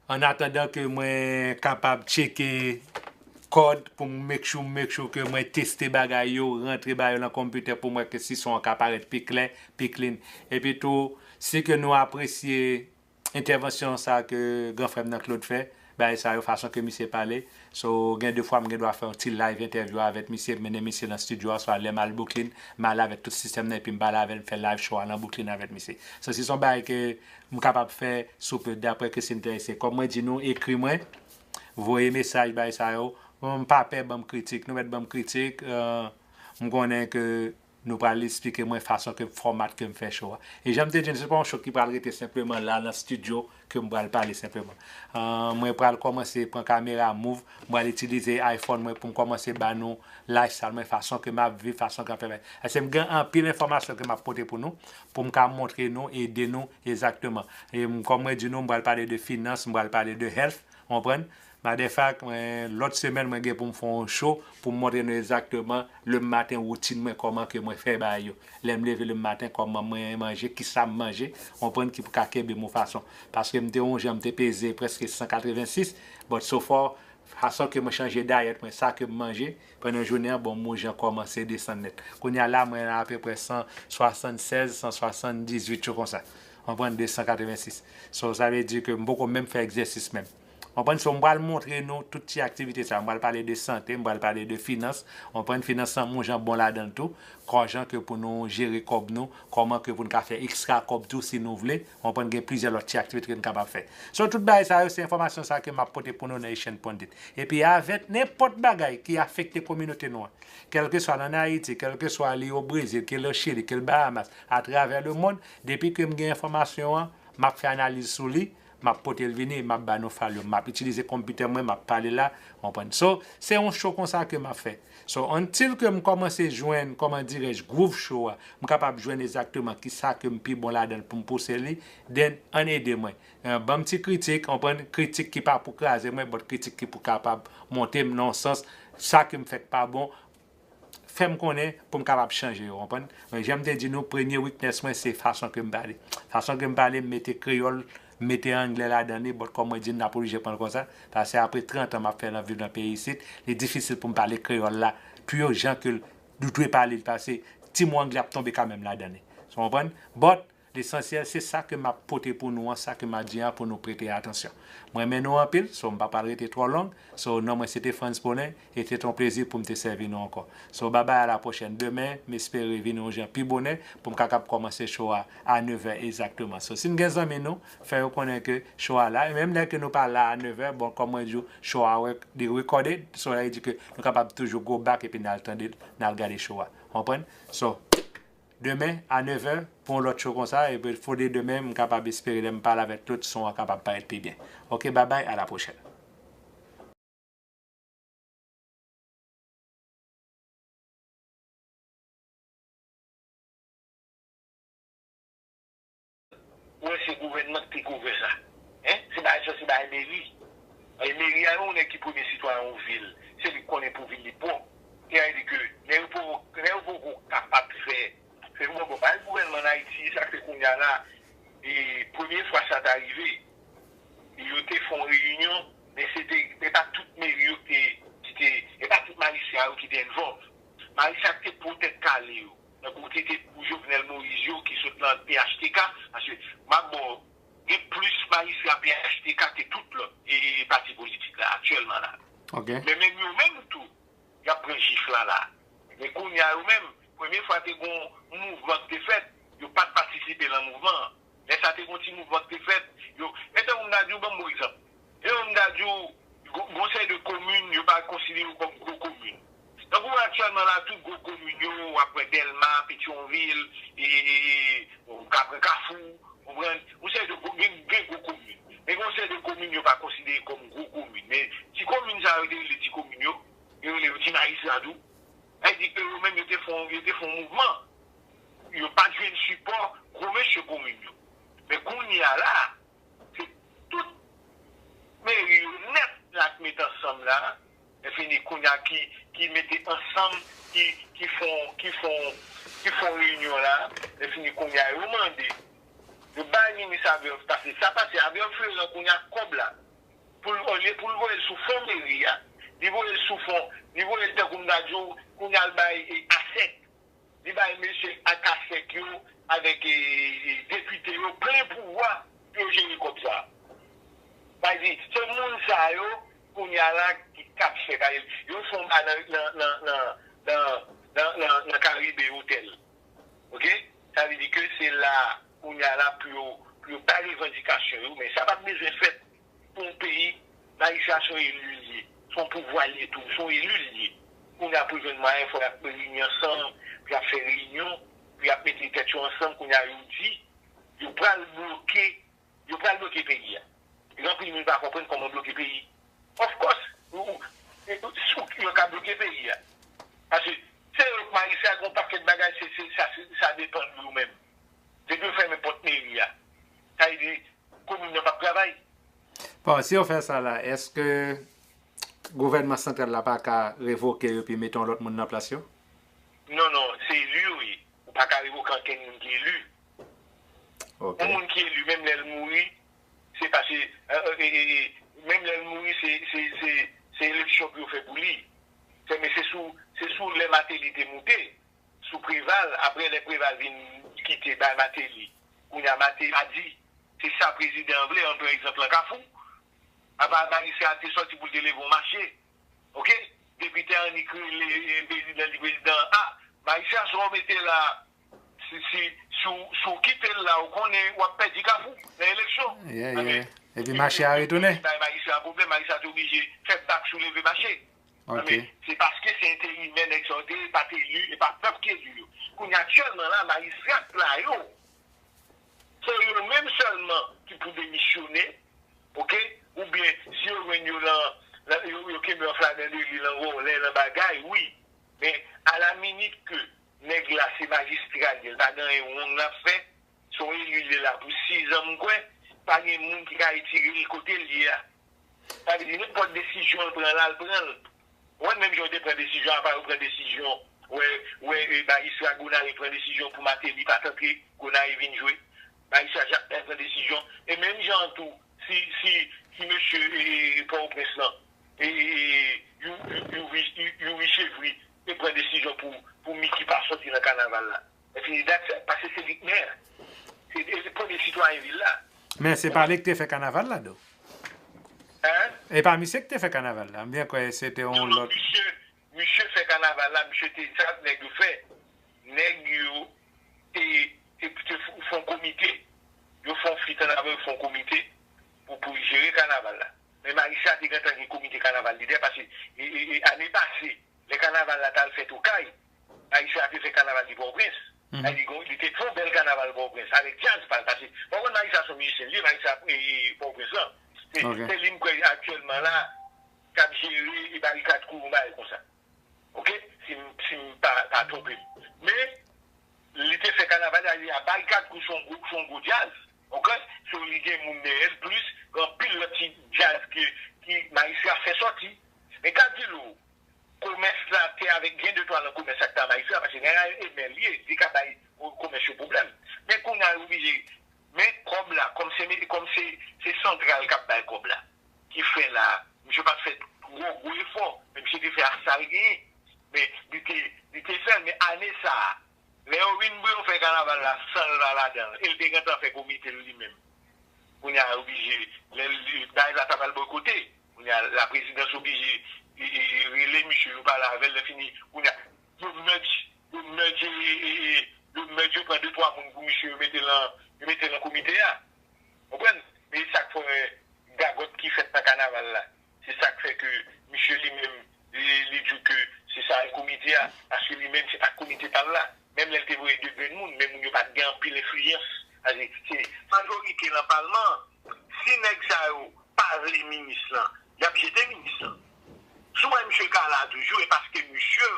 An atandan ke mwen kapab tcheke kòd pou m make sure, make sure ke mwen teste bagay yo, rantre bagay yo nan konpitè pou m wè ke si son an ka parèt pi klè, pi clean. Epi tou, si ke nou apresye entèvansyon sa ke gran frè m nan Claude fè, bagay sa yo, fason ke misye pale. So, gen de fwa m gen dwa fè yon ti live entèvyou avèk misye, mennen misye nan estidyo a, swa lè m al Brooklyn, m al avèk tout sistèm nan, epi m pale avè l, m fè live show a nan Brooklyn avèk misye. So, si se yon bagay ke m kapab fè sou pe, daprè ke si n te eseye. Kòm mwen di nou, ekri mwen, voye mesaj, bagay sa yo. M pa pè ban m kritik, nou mèt ban m kritik, eh, m konnen ke nou pral esplike mwen fason ke fòmat ke m fè show a. E jan m te di n, se pa yon show ki pral rete senpleman la nan estidyo ke m pral pale senpleman. Ah, mwen pral kòmanse pran kamera move, m pral itilize iPhone mwen pou m kòmanse ba nou lifestyle mwen, fason ke m ap viv, fason ke m ap fè bagay. Paske m gen anpil enfòmasyon ke m ap pote pou nou, pou m ka montre nou, ede nou egzakteman. E m, kòm mwen di nou, m pral pale de finans, m pral pale de health, w konprann? Matter of fact, mwen, lòt semèn, mwen gen pou m fè yon show pou m montre nou egzakteman lematen woutin mwen, kòman ke mwen fè bagay yo. Lè m leve lematen, kòman mwen manje, kisa m manje, w konprann, ki pou ka kenbe m yon fason. Paske m te yon jan, m te peze prèske san katrevensis, but so far, fason ke mwen chanje dayèt mwen, sa ke m manje, pandan jounen an, bon, m yon jan kòmanse desann nèt. Kounye a la, mwen apeprè san swasannsèz, san swasanndizuit, yo konsa. W konprann, de san katrevensis. So, sa vle di ke m poko menm fè egzèsis menm. W konprann? So, m pral montre nou tout ti aktivite sa. M pral pale de sante, m pral pale de finans. W konprann? Finans lan, m yon jan bon ladan l tou. Kòman ke pou nou jere kòb nou, kòman ke pou n ka fè ekstra kòb tou si nou vle. W konprann? Gen plizyè lòt ti aktivite ke n kapab fè. So, tout bagay sa yo, se enfòmasyon sa ke m ap pote pou nou nan Haitian Pundit. Epi avèk nenpòt bagay ki afekte kominote nou an, kèlkeswa l ann Ayiti, kèlkeswa li o Brezil, ke l o Chili, ke l Bahamas, atravè lemonn, depi ke m gen enfòmasyon an, m ap fè analiz sou li, m ap pote l vini, m ap ba nou fal yo. M ap itilize konpitè mwen, m ap pale la, w konprann? So, se yon show konsa ke m ap fè. So, until ke m kòmanse jwenn, kòman dirais-je, groove show a, m kapab jwenn egzakteman kisa ke m pi bon ladan l pou m pouse li, then, ann ede mwen. Eh, ban m ti kritik, w konprann, kritik ki pa pou kraze mwen, but kritik ki pou kapab monte m nan yon sans, sa ke m fè k pa bon, fè m konnen pou m kapab chanje yo, w konprann? Men jan m te di nou, premye weakness mwen, se fason ke m pale. Fason ke m pale, m mete kreyòl, m mete anglè ladan li, but kòm mwen di n, n ap oblije pran l konsa, paske apre trant an m ap fè nan viv nan peyi isit, li difisil pou m pale kreyòl la, pure jan ke l dwe pale l, paske ti mo anglè ap tonbe kanmenm ladan li. Ou konprann? But, lesansyèl, se sa ke m ap pote pou nou an, sa ke m ap di an pou nou prete atansyon. Mwen renmen nou anpil, so m pa pral rete twò long. So, non mwen se te Frantz Paulin, e se te yon plezi pou m te sèvi nou ankò. So, babay, a la pwochèn. Demen, m espere vin yon jan pi bonè pou m kapab kòmanse show a a nevè egzakteman. So, si n gen zanmi nou, fè yo konnen ke show a la. E menm lè ke nou pa la a nevè, bon, kòm mwen di w, show a re-, li recorded, so sa vle di ke nou kapab toujou go back epi n al tande l, n al gade show a. Konprann? So, demen a nevè pou yon lòt show konsa, epi fode demen, m kapab espere lè m pale avèk Claude, son an kapab parèt pi byen. Ok, babay, a la pwochèn. Ou wè se gouvènman ki te kou fè sa. Hein? Se bagay sa, se bagay meri. E meri a, yon nèg ki premye sitwayen yon vil, se li k konnen pou vil li pwòp. Sa vle di ke nèg yo poko, nèg yo poko kapab fè, fè yon bon bagay. Gouvènman an Ayiti, sa k fè kounye a la, e premye fwa sa ta rive, Yo te fè yon reyinyon, men se te, se pa tout meri yo ki te, ki te, e pa tout majistra yo ki te envòv. Majistra ki te pwotèt kale yo, tankou ki te pou Jovenel Moïse yo ki sot nan P H T K, paske m ap ba w, gen plis majistra P H T K ke tout lòt e, e, e pati politik la aktyèlman la. Ok. Men menm yo menm tou, y ap pran jif la la. Men kounye a yo menm, premye fwa te gon mouvman ki te fèt, yo pa t patisipe nan mouvman an. Lè sa te gon ti mouvman ki te fèt, yo, men tankou m ta di w, ban m bon egzanp. E m ta di w, gon seri de komin, yo pa konsidere yo kòm gwo komin. Tankou aktyèlman la, tout gwo komin yo, w ap wè Dèlma, Petyonvil, e, e, e, ou ka pran Kafou, konprann? Yon seri de gwo, gen, gen gwo komin. Men gen yon seri de komin yo pa konsidere kòm gwo komin. Men ti komin sa yo te rele ti komin yo, yo rele yo ti majistra tou. Sa vle di ke yo menm yo te fè yon, yo te fè yon mouvman. Yo pa t jwenn sipò gwo mesye komin yo. Men kounye a la, se tout meri yo nèt la k met ansanm la, lè fini kounye a ki, ki mete ansanm, ki, ki fè yon, ki fè yon, ki fè yon reyinyon la, lè fini kounye a yo mande, yo bay minis Abel, paske sa pase, Abel Ferrand kounye a kòb la, pou l, olye pou l voye l sou fon meri a, li voye l sou fon, li voye l tankou m ta di w, kounye a l bay e, asèk. Li bay mesye ak asèk yo avèk e, e, depite yo plen pouvwa pou yo jere kòb sa. Sa vle di, se moun sa yo, kounye a la, ki k ap fè, yo fè yon bagay nan, nan, nan, nan, nan, nan, nan Karibe Hotel. Ok? Sa vle di ke se la, kounye a la, pou yo, pou yo bay revandikasyon yo, men sa pa t bezwen fèt pou yon peyi, majistra se yon eli l ye, se yon pouvwa l ye tou, se yon eli l ye. Kounye a pou jwenn mwayen, fò y ap reyini ansanm, pou y ap fè reyinyon, pou y ap mete tèt yo ansanm, kounye a yo di, yo pral bloke, yo pral bloke peyi a. Gen anpil moun pa konprann kòman bloke peyi. Of course, ou, ou, ou, ou, yo ka bloke peyi a. Paske se yo k majistra, gen yon pakèt bagay, se, se, sa, se, sa depann de yo menm. Depi yo fèmen pòt meri a, sa vle di, komin nan p ap travay. Bon, si yo fè sa la, èske gouvènman santral la pa ka revoke yo epi mete yon lòt moun nan plas yo? Non, non, se eli yo ye. Ou pa ka revoke ankenn moun ki eli. Ok. Yon moun ki eli, menm lè l mouri, se paske, e, e, e, e, menm lè l mouri, se, se, se, se eleksyon pou yo fè pou li. Se, men se sou, se sou lè Martelly te moute, sou Preval, apre lè Preval vin kite bay Martelly, kounye a Martelly a di, se sa prezidan an vle, an pran egzanp lan Kafou, apa majistra a te sòti pou l te leve yon mache, ok? Depite Annik rele e, prezidan, di prezidan, a, majistra sa w mete la, si, si, si w, si w kite l la, ou konnen w ap pèdi Kafou nan eleksyon. Yeah, yeah. Epi mache a retounen. Bay majistra a pwoblèm, majistra te oblije fè bak sou leve mache. Ok. Men se paske se enterimè nèg sa yo te ye, pa t eli, e pa pèp ki eli yo. Kounye a aktyèlman la, majistra k la yo, se yo menm sèlman ki pou demisyone, ok? Oubyen si yo jwenn yo lan, lan yo, yo kenbe yo an flagran deli, lan vòlè, lan bagay, wi. Men alaminit ke nèg la se majistra l ye, l pa gen anyen wrong l ap fè, se yon eli l ye la pou sizan m kwè, pa gen moun ki ka retire l kote l ye a. Sa vle di nenpòt desizyon l pran la, l pran l. Ou wè menm jan yo te pran desizyon, apa yo pran desizyon, wè, wè e, majistra Gonayiv pran desizyon pou Martelly pa t antre Gonayiv vin jwe. Majistra Jakmèl pran desizyon. E menm jan an tou, si, si, si mesye e, e, Pòtoprens lan, e, e, e, Youri, Youri, Youri Chevry te pran desizyon pou, pou Micky pa sòti nan kanaval la. Epi dat sa, paske se li k mè. Se, se premye sitwayen vil la. Men se pa li k te fè kanaval la, do. Hein? E pa misye k te fè kanaval la. M byen kwè se te yon Non, non, lòt. Misye, misye fè kanaval la, misye te, sa nèg yo fè. Nèg yo te, te, te f- fè yon komite. Yo fè yon fit ann avè yo, fè yon komite pou, pou jere kanaval la. Men majistra te gentan gen komite kanaval li dèyè, paske e, e, e, ane pase, lè kanaval la t al fèt Okay, majistra te fè kanaval li Pòtoprens. Sa di, li te fè yon bèl kanaval Pòtoprens, avèk djaz pa l, paske, pa konn majistra se yon mizisyen li ye, majistra e, e, Pòtoprens lan. Se, Ok. Se li m kwè aktyèlman la, k ap jere e barikad kou yon bagay konsa. Ok? Si m, si m pa, pa twonpe m. Men, li te fè kanaval la, li a barikad kou se yon gwo, se yon gwo djaz. Ok? So, li gen moun dèyè l, plis, gen anpil lòt ti djaz ke, ki majistra fè sòti. Men ka di l ou, komès la te avèk, gen de twa nan komès ak ta majistra, paske gen Emèl ye, li ka bay komès yo pwoblèm. Men kounye a yo oblije, men kòb la, kòm se, kòm se, se santral k ap bay kòb la. Ki fè la, misye pa t fè twò gwo efò, men misye te fè ak sa l genyen. Men li te, li te fè l, men ane sa a, lè yo vin pou yo fè kanaval la san l pa ladan l, e l te gentan fè komite l li menm. Kounye a oblije, lè l, bagay la ta pral bòkote, kounye a laprezidans oblije e, e, e, rele misye, yo pale avè l, lè fini, kounye a yo mèj, yo mèj, e, e, e, yo mèj, yo pran de twa moun pou misye, yo mete l nan, yo mete l nan komite a. Konprann? E sa k fè gagòt ki fèt nan kanaval la. Se sa k fè ke misye li menm, li, li di w ke se sa e komite a, paske li menm se pa komite pa l la. Menm lè l te voye de grenn moun, men moun yo pa t gen anpil enfliyans. Paske se majorite nan palman an, si nèg sa yo pa vle minis lan, y ap jete minis lan. Si w wè misye ka la toujou, e paske misye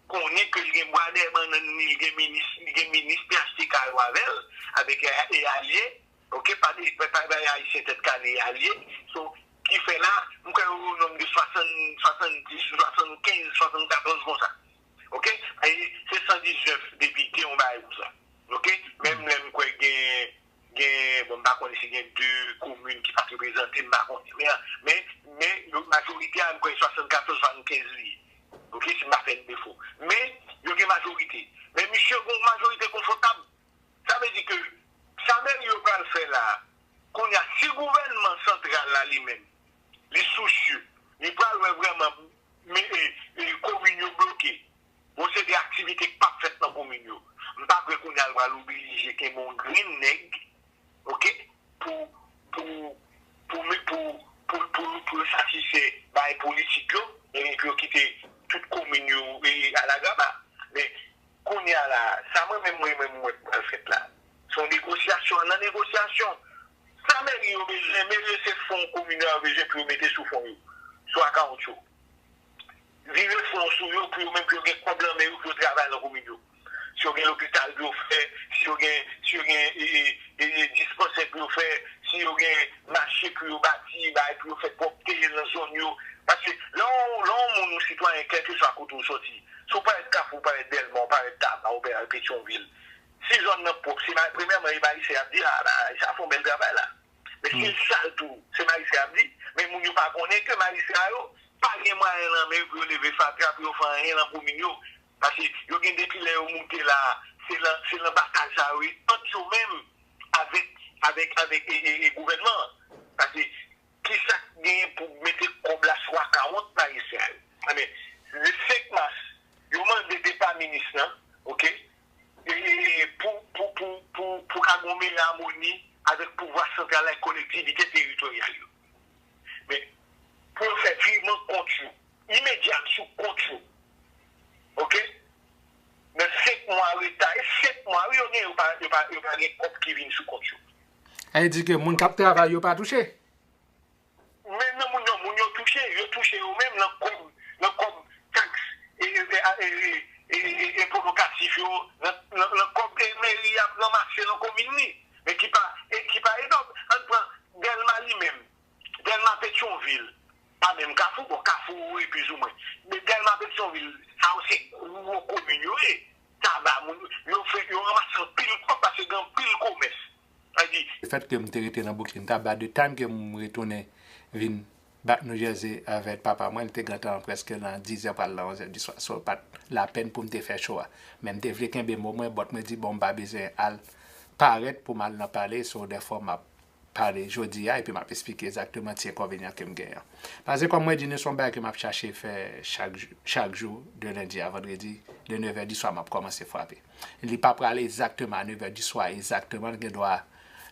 konnen ke l gen bwa dèyè bannann li, li gen minis, li gen minis P H T K yo avè l, avèk e, e alye, oke, pa de, pa, pa bay Ayisyen tèt kale e alye. So, ki fè la, m kwè yo o nonb de swasann, swasanndis, swasannkenz, swasannkatòz konsa. Oke? E se san diznèf depite yon bagay konsa. Oke? Menm lè m kwè gen, gen, bon, m pa konnen si gen de komin ki pa t reprezante, m pa konnen. Men, men, men, yo, majorite a, m kwè swasannkatòz, swasankenz li ye. Oke? Si m pa fè n defo. Men, yo gen majorite. Men misye gen yon majorite konfòtab. Sa vle di ke sa Meri yo pral fè la a, kounye a, si gouvènman santral la li menm, li sousye, li pral wè vrèman, men, e, e, komin yo bloke, gon seri de aktivite k p ap fèt nan komin yo. M pa kwè kounye a l pral oblije kenbe yon grenn nèg, oke, pou, pou, pou, pou, pou, pou, pou yo satisfè bagay politik yo, ebyen pou yo kite tout komin yo, e, alagraba. Men, kounye a la, sa mwen menm, mwen menm, mwen wè k pral fèt la. Se yon negosyasyon nan negosyasyon. Sa Meri yo bezwen, Meri yo se fon komin yo bezwen pou yo mete sou fon yo, sou akawont yo. Vire fon sou yo pou yo menm, pou yo gen kòb nan men yo, pou yo travay nan komin yo. Si yo gen lopital pou yo fè, si yo gen, si yo gen, e, e, e, e, dispansè pou yo fè, si yo gen mache pou yo bati, bagay pou yo fè pwòpte nan zòn yo. Paske lè yon, lè yon moun, yon sitwayen, kèlkeswa kote w sòti, si w parèt Kafou, w parèt Dèlma, w parèt Taba, w parèt Petyonvil, si zòn nan pwòp, se pa, premyèman, e pa Ayisyen y ap di, a, a, Ayisyen ap fè yon bèl travay la. Men si l sal tou, se majistra ap di, men moun yo pa konnen ke majistra yo pa gen mwayen nan men yo pou yo leve fatra, pou yo fè anyen nan komin yo. Paske yo gen depi lè yo moute la, se nan, se nan batay sa yo ye, ant yo menm avèk, avèk, avèk, e, e, e gouvènman an. Paske kisa k genyen pou mete kòb la sou akawont majistra yo? Anben, le senk mas, yo mande depa minis lan, oke? E, e, e, pou, pou, pou, pou, pou ka gen yon meyè amoni avèk pouvwa santral la e kolektivite teritoryal yo. Men, pou yo fè virman kont yo, imedyat sou kont yo. Oke? Nan senk mwa reta, e senk mwa, wi, yo gen, yo pa, yo pa, yo pa gen kòb ki vin sou kont yo. Sa vle di ke moun k ap travay yo pa touche? Men non, moun yo, moun yo touche, yo touche yo menm nan kòb, nan kòb taks, e, e, e, e, e, e, enpo lokatif yo, nan, nan, nan kòb, e, meri ap ranmase nan komin li, men ki pa, e ki pa enòm. Ann pran Dèlma li menm, Dèlma Petyonvil, pa menm Kafou, bon, Kafou, wi, plizoumwen, men Dèlma Petyonvil, sa yo se gwo komin yo ye. Taba, moun, yo fè, yo ranmase anpil kòb paske gen anpil komès. Sa di, lefèt ke m te rete nan Brooklyn, Taba, the time ke m retounen vin back New Jersey avèk papa mwen, li te gentan prèske nan dizè pral nan onzè di swa. So, pa t lapèn pou m te fè cho a. Men m te vle kenbe mo mwen, but mwen di, bon, m pa bezwen al parèt pou m al nan pale, so, dèfwa m ap pale jodi a, epi m ap esplike egzakteman ti enkonvenyan ke m genyen an. Paske kòm mwen di nou, se yon bagay ke m ap chache fè chak jou, chak jou, de lendi a vandredi, de nevè di swa, m ap kòmanse frape. Li pa prale egzakteman a nevè di swa, egzakteman, li gen dwa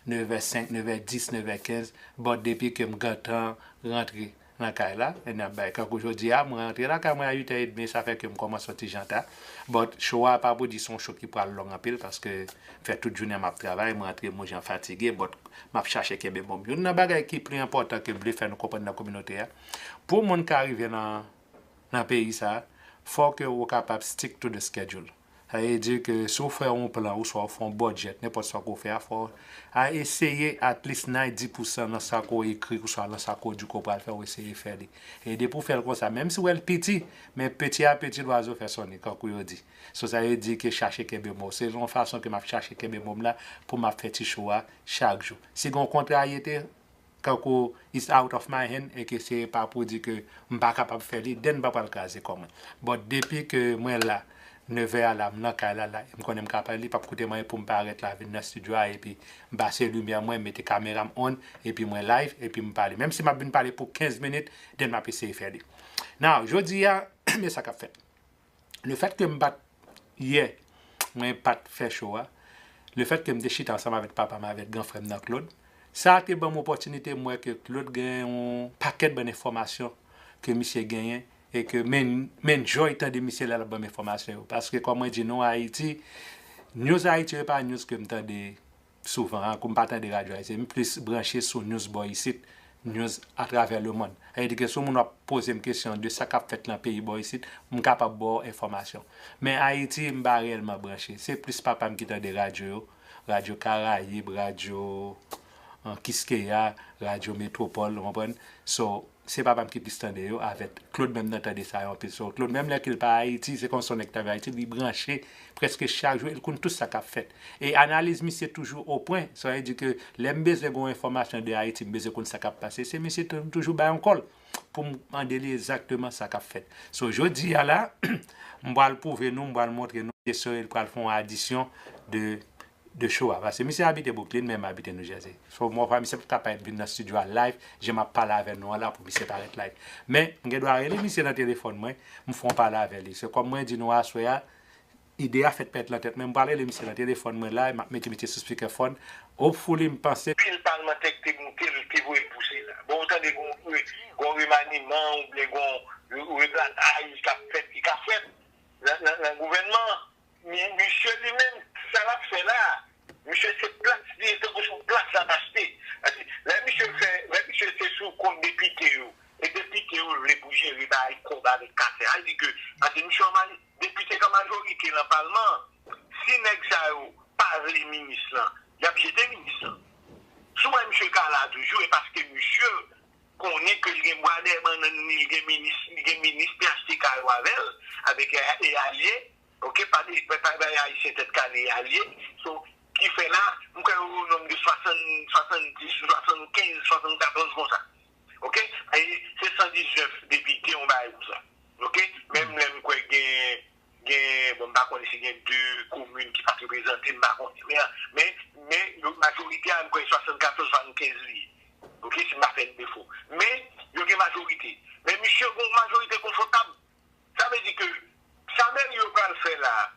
nevè senk, nevè dis, nevè kenz, but depi ke m gentan rantre nan kay la, e n ap bay. Kankou jodi a, mwen rantre lakay mwen a uit è edmi, sa fè ke m kòmanse yon ti jan ta. But cho a pa pou di se yon cho ki pral long anpil, paske m fè tout jounen m ap travay, mwen rantre moujan fatige, but m ap chache kenbe mo m. Youn nan bagay ki pi enpòtan ke m vle fè nou konprann nan kominote a, pou moun ka rive nan, nan peyi sa, fò ke ou kapab stick to the schedule. Sa vle di ke si w fè yon plan, oswa w fè yon budget, nenpòt sa ke w fè a, fò w a eseye at least ninety percent nan sa ke w ekri, oswa nan sa ke w di ke w pral fè, w eseye fè li. E depi w fè l konsa, menm si w wè l piti, men petit à petit, lwazo fè son ni, kankou yo di. So, sa vle di ke chache kenbe mo w. Se yon fason ke m ap chache kenbe mo m la pou m ap fè ti cho a chak jou. Si gen yon kontra a yete, kankou it's out of my hand, e ke se pa pou di ke m pa kapab fè li, then m pa pral kraze kò mwen. But depi ke mwen la, nevè a la, m nan kay la la, e m konnen m ka pale, li p ap koute mwen pou m parèt la, vin nan estidyo a, epi m pase limyè mwen, mete kamera m on, epi mwen live, epi m pale. Menm si m ap vin pale pou kenz minit, then m ap eseye fè li. Now, jodi a, men sa k ap fèt. Lefèt ke m pa t, yè, mwen pa t fè show a, lefèt ke m te chita ansanm avèk papa m, avèk gran frè m nan Claude, sa a te ban m opòtinite m wè ke Claude gen yon pakèt bann enfòmasyon ke misye genyen, e ke men, men enjoy tande misye lè l ap ban m enfòmasyon yo. Paske, kòm mwen di nou, Ayiti, news Ayiti yo, e pa news ke m tande souvan, an, kou m pa tande radyo ayisyen, m plis branche sou news bò isit, news atravè lemonn. Sa vle di ke si yon moun w ap poze m kesyon de sa k ap fèt nan peyi bò isit, m kapab ba w enfòmasyon. Men Ayiti, m pa reyèlman branche. Se plis papa m ki tande radyo yo, radyo Karayib, radyo, an, Kiskeya, radyo Metwopòl, ou konprann? So, se papa m ki plis tande yo, avèk Claude menm nan tande sa yo anpil. So, Claude menm lè ke l pa Ayiti, se kòmsi yon nèg ki t ap Ayiti, li branche prèske chak jou, e l konn tout sa k ap fèt. E analiz misye toujou o pwen. Sa vle di ke lè m bezwen gen yon enfòmasyon de Ayiti, m bezwen konn sa k ap pase, se misye tou- toujou bay yon call pou m mande li egzakteman sa k ap fèt. So, jodi a la, m pral pwouve nou, m pral montre nou, se sere l pral fè yon adisyon de, de show a. Paske misye abite Brooklyn, men m abite New Jersey. So, mwen pa misye pa kapab vin nan estidyo a live, jan m ap pale avè nou an la pou misye parèt live. Men, m gen dwa rele misye nan telefòn mwen, m fè yon pale avè li. Se kòm mwen di nou aswè a, ide a fèt pèt nan tèt mwen, m pral rele misye nan telefòn mwen la, m ap mete misye sou speakerphone. Hopefully, m panse. Pil palmantè ki te moute l, te voye l pouse la. Bon, ou tande gon, gon remaniman oubyen gon re- rebratay k ap fèt, ki ka fèt nan, nan, nan gouvènman an. Mi- misye li menm, sa l ap fè la, misye se plas li ye, tankou se yon plas l ap achte. Paske lè misye fè, lè misye se sou kont depite yo, e depite yo vle pou jere bay kòb avèk kasè. Sa vle di ke, paske misye an maj- depite k an majorite nan palman an, si nèg sa yo pa vle minis lan, y ap jete minis lan. Si w wè misye ka la toujou, e paske misye konnen ke l gen bwa dèyè bannann li, li gen minis, li gen minis, P H T K yo avè l, avèk e- e alye, oke, pa de, pa, pa bay Ayisyen tèt kale, e alye. So, ki fè la, m kwè yo o nonb de swasann, swasanndis, swasannkenz, swasannkatòz konsa. Oke? E se san diznèf depite, yon bagay konsa. Oke? Menm lè m kwè gen, gen, bon, m pa konnen si gen de komin ki pa t reprezante, m pa konnen. Men, men, men, yo, majorite a, m kwè swasannkatòz, swasankenz li ye. Oke? Si m pa fè n defo. Men, yo gen majorite. Men misye gen yon majorite konfòtab. Sa vle di ke sa mèri yo pral fè la a,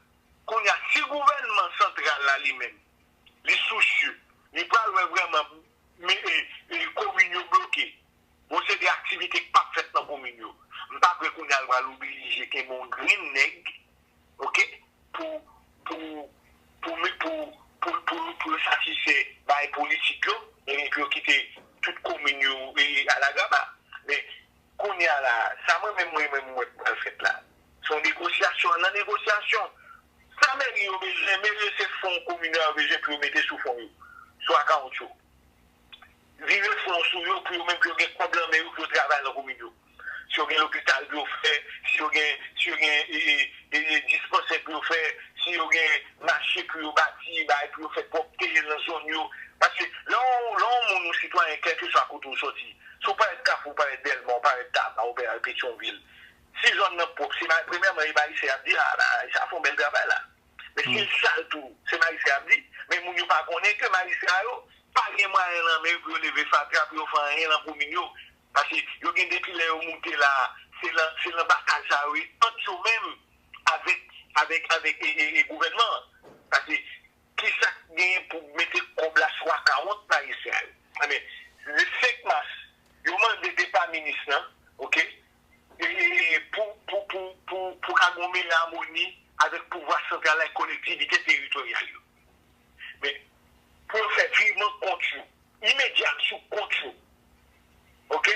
kounye a, si gouvènman santral la li menm, li sousye, li pral wè vrèman men, e, e, komin yo bloke. Gon seri de aktivite k p ap fèt nan komin yo. M pa kwè kounye a l pral oblije kenbe yon grenn nèg, oke, pou, pou, pou, pou, pou, pou, pou yo satisfè bagay politik yo, ebyen pou yo kite tout komin yo, e, alagraba. Men, kounye a la, sa mwen menm, mwen menm, m wè k pral fèt la. Se yon negosyasyon nan negosyasyon. Sa mèri yo bezwen, mèri yo se fon kominal yo bezwen pou yo mete sou fon yo, sou akawont yo. Vire fon sou yo pou yo menm, pou yo gen kòb nan men yo, pou yo travay nan komin yo. Si yo gen lopital pou yo fè, si yo gen, si yo gen, e, e, e, e, dispansè pou yo fè, si yo gen mache pou yo bati, bagay pou yo fè pwòpte nan zòn yo. Paske lè w, lè w moun, yon sitwayen, kèlkeswa kote w sòti, si w parèt Kafou, w parèt Dèlma, w parèt Taba, w parèt Petyonvil, si zòn nan pwòp, se ma- premyèman, e majistra y ap di, a, majistra fè yon bèl travay la. Men si l sal tou, se majistra y ap di. Men moun yo pa konnen ke majistra yo pa gen mwayen nan men yo pou yo leve fatra, pou yo fè anyen nan komin yo. Paske yo gen depi lè yo moute la, se nan, se nan batay sa yo ye, ant yo menm avèk, avèk, avèk, e, e, e gouvènman an. Paske kisa k genyen pou mete kòb la sou akawont majistra yo? Ebyen, le senk mas, yo mande depa minis lan, oke? E, e, e, pou, pou, pou, pou, pou ka gen yon meyè amoni avèk pouvwa santral la ak kolektivite teritoryal yo. Men, pou yo fè virman kont yo, imedyat sou kont yo. Oke?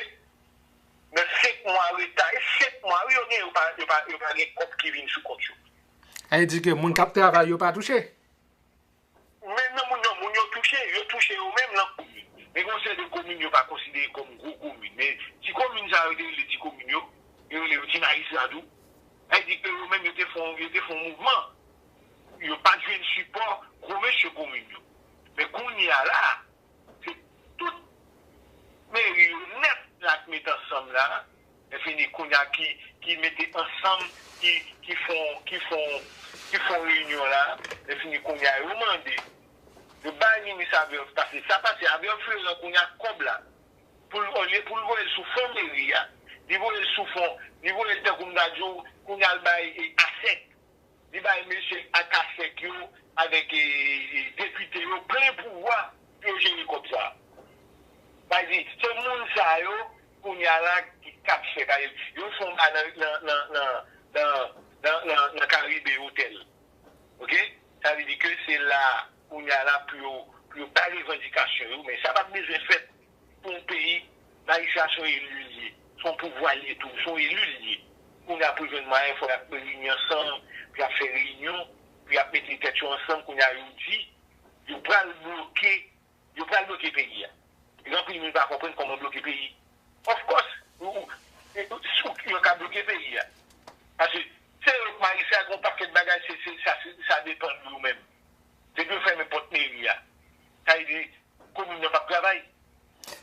Nan senk mwa reta, e senk mwa, wi, yo gen, yo pa, yo pa, yo pa gen kòb ki vin sou kont yo. Sa vle di ke moun k ap travay yo pa touche? Men non, moun, non, moun yo touche, yo touche yo menm nan komin. Men gon seri de komin yo pa konsidere kòm gwo komin. Men ti komin sa yo te rele ti komin yo, yo rele yo ti majistra tou. Sa vle di ke yo menm yo te fè, yo te fè yon mouvman. Yo pa t jwenn sipò gwo mesye komin yo. Men kounye a la, se tout seri yo nèt la k met ansanm la, lè fini kounye a ki, ki mete ansanm, ki, ki fon, ki fon, ki fon reyinyon la, lè fini kounye a yo mande, yo bay minis Abreu pase, sa pase, Abreu Ferrand kounye a kòb la, pou l, olye pou l voye l sou fon meri a, li voye l sou fon, li voye l tankou m ta di w, kounye a l bay e, asèk. Li bay mesye ak asèk yo avèk e, e, depite yo plen pouvwa pou yo jere kòb sa. Sa vle di, se moun sa yo, kounye a la, ki k ap fè bagay. Yo fè yon bagay nan, nan, nan, nan, nan, nan, nan, nan Karibe Hotel. Oke? Sa vle di ke se la, kounye a la, pou yo, pou yo bay revandikasyon yo, men sa p ap bezwen fèt pou yon peyi, majistra se yon eli l ye, se yon pouvwa l ye tou, se yon eli l ye. Kounye a pou jwenn mwayen, fò y ap reyini ansanm, pou y ap fè reyinyon, pou y ap mete tèt yo ansanm, kounye a yo di, yo pral bloke, yo pral bloke peyi a. Gen anpil moun pa konprann kòman bloke peyi. Of course, ou, ou, ou, ou, yo ka bloke peyi a. Paske se yo k majistra, gen yon pakèt bagay, se, se, sa, se, sa depann de yo menm. Depi yo fèmen pòt meri a, sa vle di, komin nan p ap travay.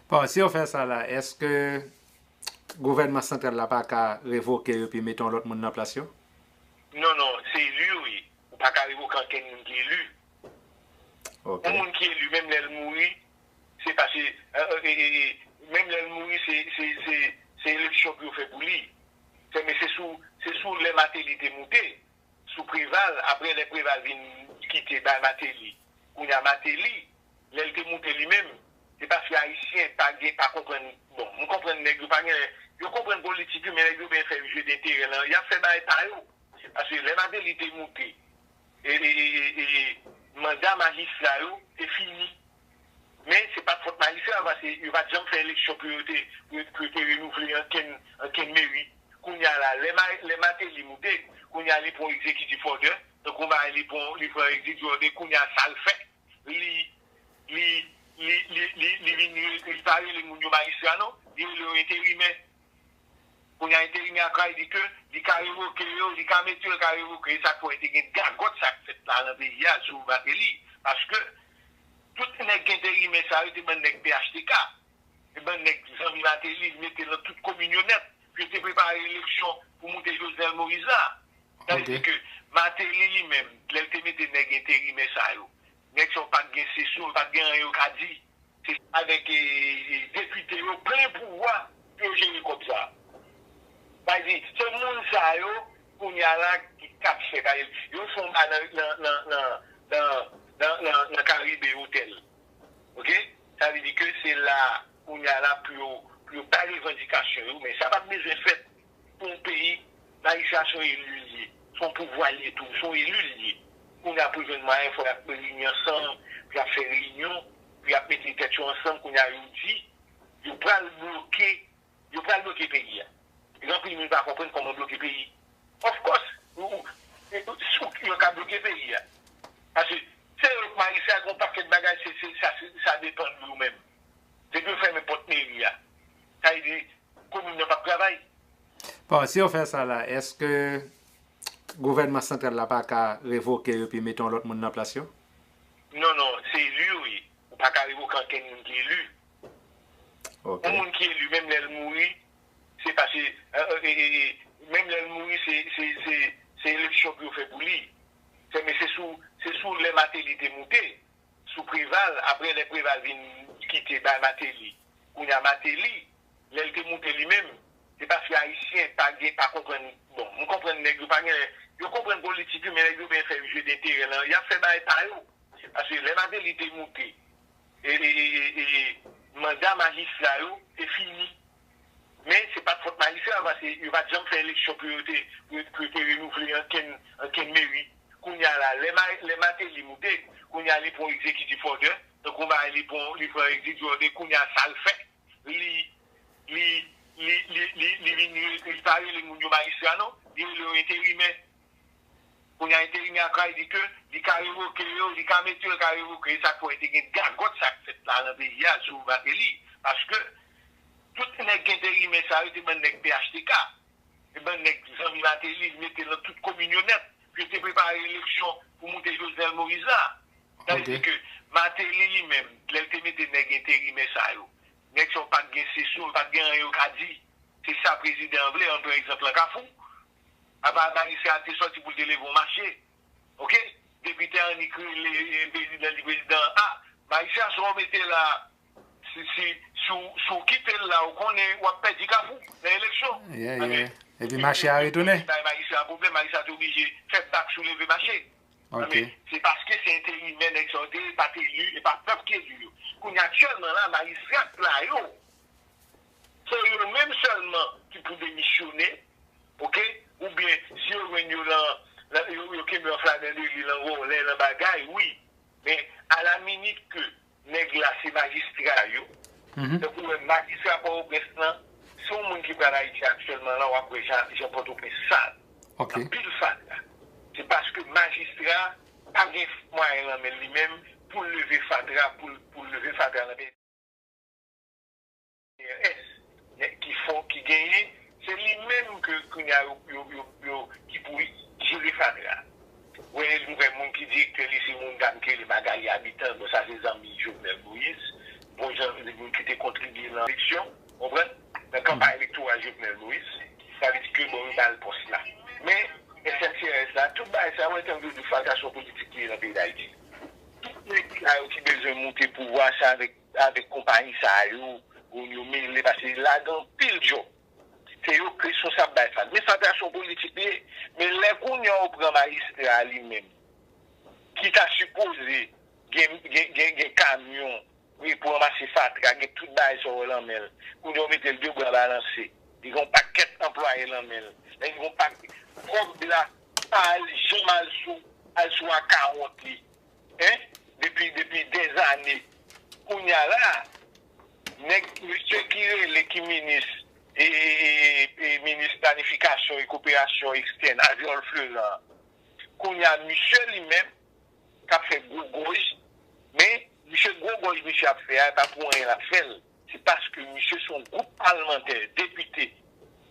Bon, si yo fè sa la, èske gouvènman santral la pa ka revoke yo epi mete yon lòt moun nan plas yo? Non, non, se eli yo ye. Ou pa ka revoke ankenn moun ki eli. Ok. Yon moun ki eli, menm lè l mouri, se paske, e, e, e, e, menm lè l mouri, se, se, se, se eleksyon pou yo fè pou li. Se, men se sou, se sou lè Martelly te moute, sou Preval, apre lè Preval vin kite bay Martelly. Kounye a Martelly, lè l te moute li menm, se paske Ayisyen pa gen, pa konprann, bon, m konprann nèg yo pa gen, yo konprann politik yo, men nèg yo byen fè jeu d'intérêt lan, y ap fè bagay pa yo. Paske lè Martelly te moute, e, e, e, e, e, manda majistra yo te fini. Men se pa t fòt majistra yo, paske yo pa t janm fè eleksyon pou yo te, pou yo, pou yo te renouvle ankenn, ankenn meri. Kounye a la, lè, Ma- lè Martelly moute, kounye a li pran egzekitif òdè, tankou bay li pran, li pran egzekitif òdè, kounye a sa l fè, li, li, li, li, li, li vin, li pa rele moun yo majistra non, li rele yo enterimè. Kounye a enterimè a ka di ke li ka revoke yo, li ka mete yo, li ka revoke, e sa k fè w te gen gagòt sa k fèt la nan peyi a sou Martelly. Paske tout nèg enterimè sa yo te bann nèg P H T K. E bann nèg zanmi Martelly, li mete l nan tout komin yo nèt. Pou yo te prepare eleksyon pou moute Jovenel Moïse la. Sa vle di ke Martelly li menm, lè l te mete nèg enterimè sa yo, nèg sa yo pa t gen sesyon, yo pa t gen anyen yo ka di. Se avèk e, e, depite yo plen pouvwa pou yo jere kòb sa. Sa vle di, se moun sa yo, kounye a la, ki k ap fè bagay. Yo fè yon bagay nan, nan, nan, nan, nan, nan, nan, nan Karibe Hotel. Oke? Sa vle di ke se la, kounye a la, pou yo, pou yo bay revandikasyon yo, men sa p ap bezwen fèt pou yon peyi, majistra se yon eli l ye, se yon pouvwa l ye tou, se yon eli l ye. Kounye a pou jwenn mwayen, fò y ap reyini ansanm, pou y ap fè reyinyon, pou y ap mete tèt yo ansanm, kounye a yo di, yo pral bloke, yo pral bloke peyi a. Gen anpil moun pa konprann kòman bloke peyi. Of course, ou, ou, ou, ou, yo ka bloke peyi a. Paske se yo k majistra, gen yon pakèt bagay, se, se, sa, se, sa depann de yo menm. Depi yo fèmen pòt meri a, sa vle di, komin nan p ap travay. Bon, si yo fè sa la, èske gouvènman santral la pa ka revoke yo epi mete yon lòt moun nan plas yo? Non, non, se eli yo ye. Ou pa ka revoke ankenn moun ki eli. Ok. Yon moun ki eli, menm lè l mouri, se paske, e, e, e, e, menm lè l mouri, se, se, se, se eleksyon pou yo fè pou li. Se, men se sou, se sou lè Martelly te moute, sou Preval, apre lè Preval vin kite bay Martelly. Kounye a Martelly, lè l te moute li menm, se paske Ayisyen pa gen, pa konprann, bon, m konprann nèg yo pa gen, yo konprann politik yo, men nèg yo byen fè jeu d'intérêt lan, y ap fè bagay pa yo. Paske lè Martelly te moute, e, e, e, e, e, manda majistra yo te fini. Men se pa t fòt majistra yo, paske yo pa t janm fè eleksyon pou yo te, pou yo, pou yo te renouvle ankenn, ankenn meri. Kounye a la, lè, Ma- lè Martelly moute, kounye a li pran egzekitif òdè, tankou bay li pran, li pran egzekitif òdè, kounye a sa l fè, li, li, li, li, li, li vin, li pa rele moun yo majistra non, li rele yo enterimè. Kounye a enterimè a ka di ke li ka revoke yo, li ka mete yo, li ka revoke, e sa k fè w te gen gagòt sa k fèt la nan peyi a sou Martelly. Paske tout nèg enterimè sa yo te bann nèg P H T K. E bann nèg zanmi Martelly, li mete nan tout komin yo nèt. Pou yo te prepare eleksyon pou moute Jovenel Moïse la. Sa vle di ke Martelly li menm, lè l te mete nèg enterimè sa yo, Nèg sa yo pa t gen sesyon, yo pa t gen anyen yo ka di. Se sa prezidan an vle, ann pran egzanp lan Kafou. Apa majistra a te sòti pou l te leve yon mache. Oke? Depite a annik rele prezidan, di prezidan an, a, majistra sa w mete la, si, si, si w, si w kite l la, ou konnen w ap pèdi Kafou nan eleksyon. Yeah, yeah. Epi mache a retounen. Bay majistra a pwoblèm, majistra te oblije fè bak sou leve mache. Ok. Men se paske se enterimè nèg sa yo te ye, pa t eli, e pa pèp ki eli yo. Kounye a aktyèlman la, majistra k la yo, se yo menm sèlman ki pou demisyone, oke? Oubyen si yo jwenn yo lan, lan yo, yo kenbe yo an flagrant délit, lan vòlè, lan bagay, wi. Men alaminit ke nèg la se majistra yo. Tankou wè majistra Pòtoprens lan, se yon moun ki pral Ayiti aktyèlman la, w ap wè jan, jan Pòtoprens sal. Anpil fatra. Se paske majistra pa gen mwayen lan men li menm pou l leve fatra, pou l, pou l leve fatra nan peyi. C R S, men ki fò ki genyen, se li menm ke kounye a yo, yo, yo, yo, ki pou jere fatra. Wè, nou wè moun ki direktè li, se moun dam ki rele Magalie Habitant, bon, sa se zanmi Jovenel Moïse, bon, zanmi moun ki te kontribye nan eleksyon, konprann? Nan kanpay elektoral Jovenel Moïse, sa vle di ke, bon, yo ba l pòs la. Men, S N C R S la, tout bagay sa, wè, tankou yo di fatra se yon politik ki ye nan peyi Dayiti. Tout nèg sa yo ki bezwen moute pouvwa, se avèk, avèk konpayi sa yo, pou yo mele, paske la gen anpil djòb. Se yo k responsab bay fatra. Men fatra se yon politik li ye. Men lè kounye a ou pran majistra a li menm, ki ta sipoze gen, gen, gen, gen kamyon, wi, pou ranmase fatra, gen tout bagay sa yo lan men l. Kounye a ou mete l de bra balanse. Li gen yon pakèt anplwaye lan men l. Lè li gen yon pakèt kòb la, pa al janm al sou, al sou akawont li. Hein? Depi, depi dèzane. Kounye a la, nèg, misye ki rele, ki minis, e, e, e, e minis planifikasyon e koperasyon ekstèn, Aviol Fleuran. Kounye a, misye li menm, k ap fè gwo gòj, men misye gwo gòj misye ap fè a, e pa pou anyen l ap fè l. Se paske misye se yon gwoup palmantè, depite,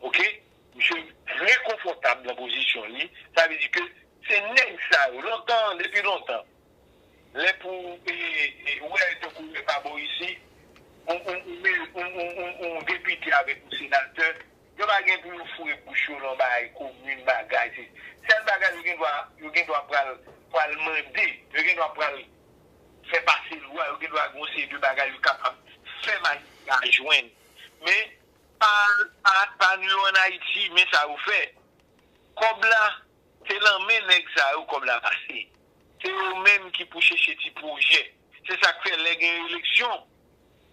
oke? Misye trè konfòtab nan pozisyon li. Sa vle di ke se nèg sa yo, lontan, depi lontan, lè pou, e, e, ou wè, tankou wè pa bò isi, on, on, on, on, on, on, on depite avèk yon senatè, yo pa gen pou yo foure bouch yo lan bagay komin, bagay, se sèl bagay yo gen dwa, yo gen dwa pral, pral mande, yo gen dwa pral fè pase lwa, yo gen dwa gen yon seri de bagay yo kapab fè majistra a jwenn. Men, pa, pa, pa nou yo ann Ayiti, men sa yo fè. Kòb la, se lan men nèg sa yo kòb la pase. Se yo menm ki pou chèche ti pwojè. Se sa k fè lè gen eleksyon,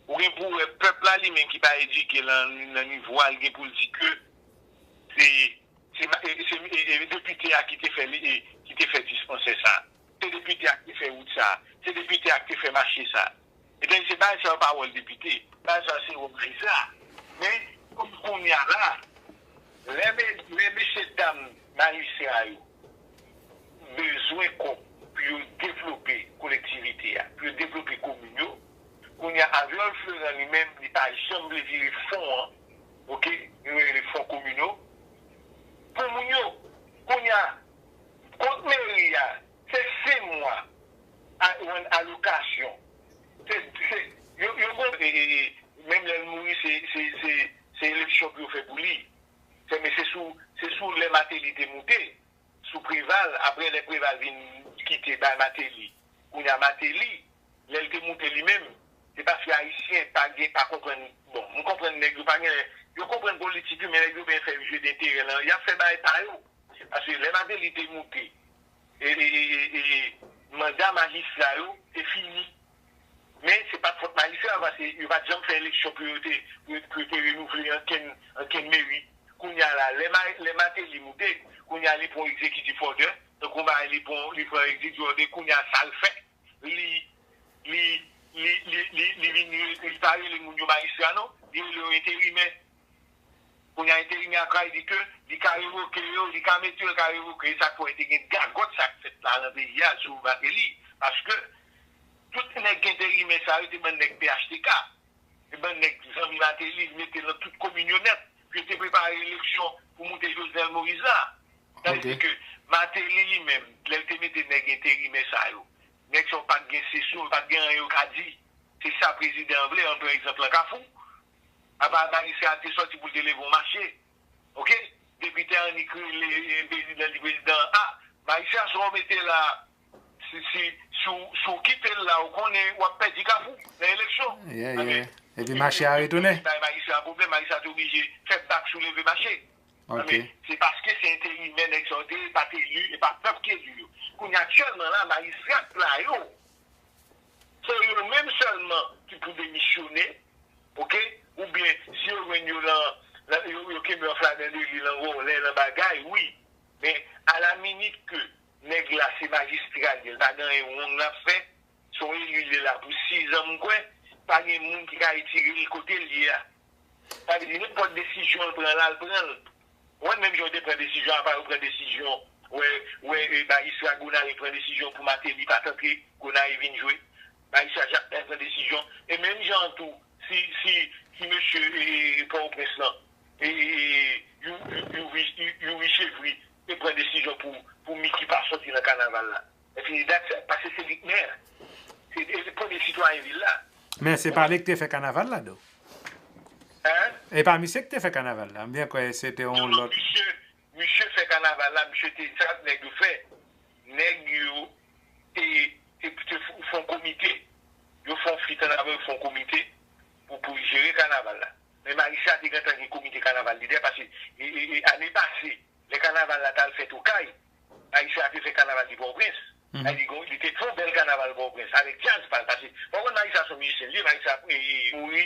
ou gen pou wè pèp la li menm ki pa edike lan, nan nivo a, li gen pou l di ke se, se, ma- e- se e- e- depite a ki te fè li, e- ki te fè dispansè sa. Se depite a ki te fè wout sa. Se depite a ki te fè mache sa. Ebyen, se bagay sa yo pa wòl depite. Bagay sa yo se wòl majistra. Men, kòm kounye a la, lè, me- lè mesye dam majistra yo bezwen kòb pou yo devlope kolektivite a, pou yo devlope komin yo, kounye a Aviol Fleuran li menm, li pa janm vle vire fon an, oke, yo rele fon kominal, pou moun yo. Kounye a, kont meri a, se senk mwa a, ou jwenn alokasyon. Se, se, yo, yo gon, e, e, e, menm lè l mouri, se, se, se, se eleksyon pou yo fè pou li. Se, men se sou, se sou lè Martelly te moute, sou Preval, apre lè Preval vin kite bay Martelly. Kounye a Martelly, lè l te moute li menm, se paske Ayisyen pa gen, pa konprann, bon, m konprann nèg yo pa gen, yo konprann politik wi, men nèg yo byen fè jeu d'intérêt lan, y ap fè bagay pa yo. Paske lè Martelly te moute, e, e, e, e, e, manda majistra yo te fini. Men se pa t fòt majistra, paske yo pa t janm fè eleksyon pou yo te, pou yo, pou yo te renouvle ankenn, ankenn meri. Kounye a la, lè, Ma- lè Martelly moute, kounye a li pran egzekitif òdè, tankou bay li pran, li pran egzekitif òdè, kounye a sa l fè, li, li, li, li, li, li vin, li pa rele moun yo majistra non, li rele yo enterimè. Kounye a enterimè a ka di ke li ka revoke yo, li ka mete yo, li ka revoke yo, sa k fè te gen gagòt sa k fèt la nan peyi a sou Martelly, paske tout nèg enterimè sa yo te bann nèg P H T K. E bann nèg zanmi Martelly, li mete nan tout komin yo nèt. Pou yo te prepare eleksyon pou moute Jovenel Moïse la. Tandis ke Martelly li menm, lè l te mete nèg enterimè sa yo, nèg sa yo pa t gen sesyon, yo pa t gen anyen yo ka di. Se sa prezidan an vle, ann pran egzanp lan Kafou. Apa majistra a te sòti pou l te leve yon mache. Oke? Depi te annik rele prezidan, li prezidan, a, majistra sa w mete la, si, si, si w, si w kite l la, ou konnen w ap pèdi Kafou nan eleksyon. Epi mache a retounen. Bay majistra a pwoblèm, majistra te oblije fè bak sou leve mache. Se paske se enterimè nèg sa yo te ye, pa t eli, e pa pèp ki eli yo. Kounye a aktyèlman la, majistra k la yo, se yo menm sèlman ki pou demisyone, oke? Oubyen si yo jwenn yo lan, lan yo, yo kenbe an flagrant délit lan vòlè, lan bagay, wi. Men alaminit ke nèg la se majistra l ye, l pa gen anyen wrong l ap fè, se yon eli l ye la pou sizan m kwè, pa gen moun ki ka retire l kote l ye a. Sa vle di nenpòt desizyon l pran la, l pran l. Ou wè menm jan yo te pran desizyon, apa yo pran desizyon, wè, wè, e, majistra Gonayiv pran desizyon pou Martelly pa t antre Gonayiv vin jwe. Majistra Jakmèl pran desizyon. E menm jan an tou, si, si, si mesye, e, e, Pòtoprens lan, e, e, e, Youri, Youri, Youri Chevry te pran desizyon pou, pou Micky pa sòti nan kanaval la. Epi dat sa, paske se li k mè a. Se, se premye sitwayen vil la. Men se pa li k te fè kanaval la, do. Hein? E pa misye k te fè kanaval la. M byen kwè se te yon lòt. Misye, misye fè kanaval la, misye te, sa nèg yo fè. Nèg yo te, te, te f-, fè yon komite. Yo fè yon fit ann avan, yo fè yon komite pou, pou jere kanaval la. Men majistra te gentan gen komite kanaval li dèyè, paske, e, e, e, ane pase, lè kanaval la t al fèt Okay, majistra te fè kanaval li Pòtoprens. Li gon, li te fè yon bèl kanaval Pòtoprens avèk djaz pa l, paske pa konn majistra se yon mizisyen li ye, majistra, e, e, mouri,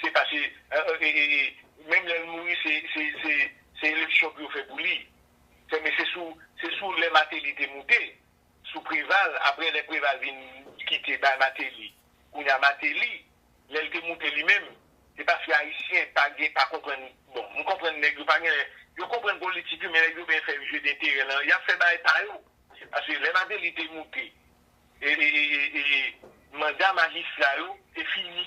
se paske, e, e, e, e, menm lè l mouri, se, se, se, se eleksyon pou yo fè pou li. Se, men se sou, se sou lè Martelly te moute, sou Preval, apre lè Preval vin kite bay Martelly. Kounye a Martelly, lè l te moute li menm, se paske Ayisyen pa gen, pa konprann, bon, m konprann nèg yo pa gen, yo konprann politik wi, men nèg yo byen fè jeu d'intérêt lan, y ap fè bagay pa yo. Paske lè Martelly te moute, e, e, e, e, e, manda majistra yo te fini.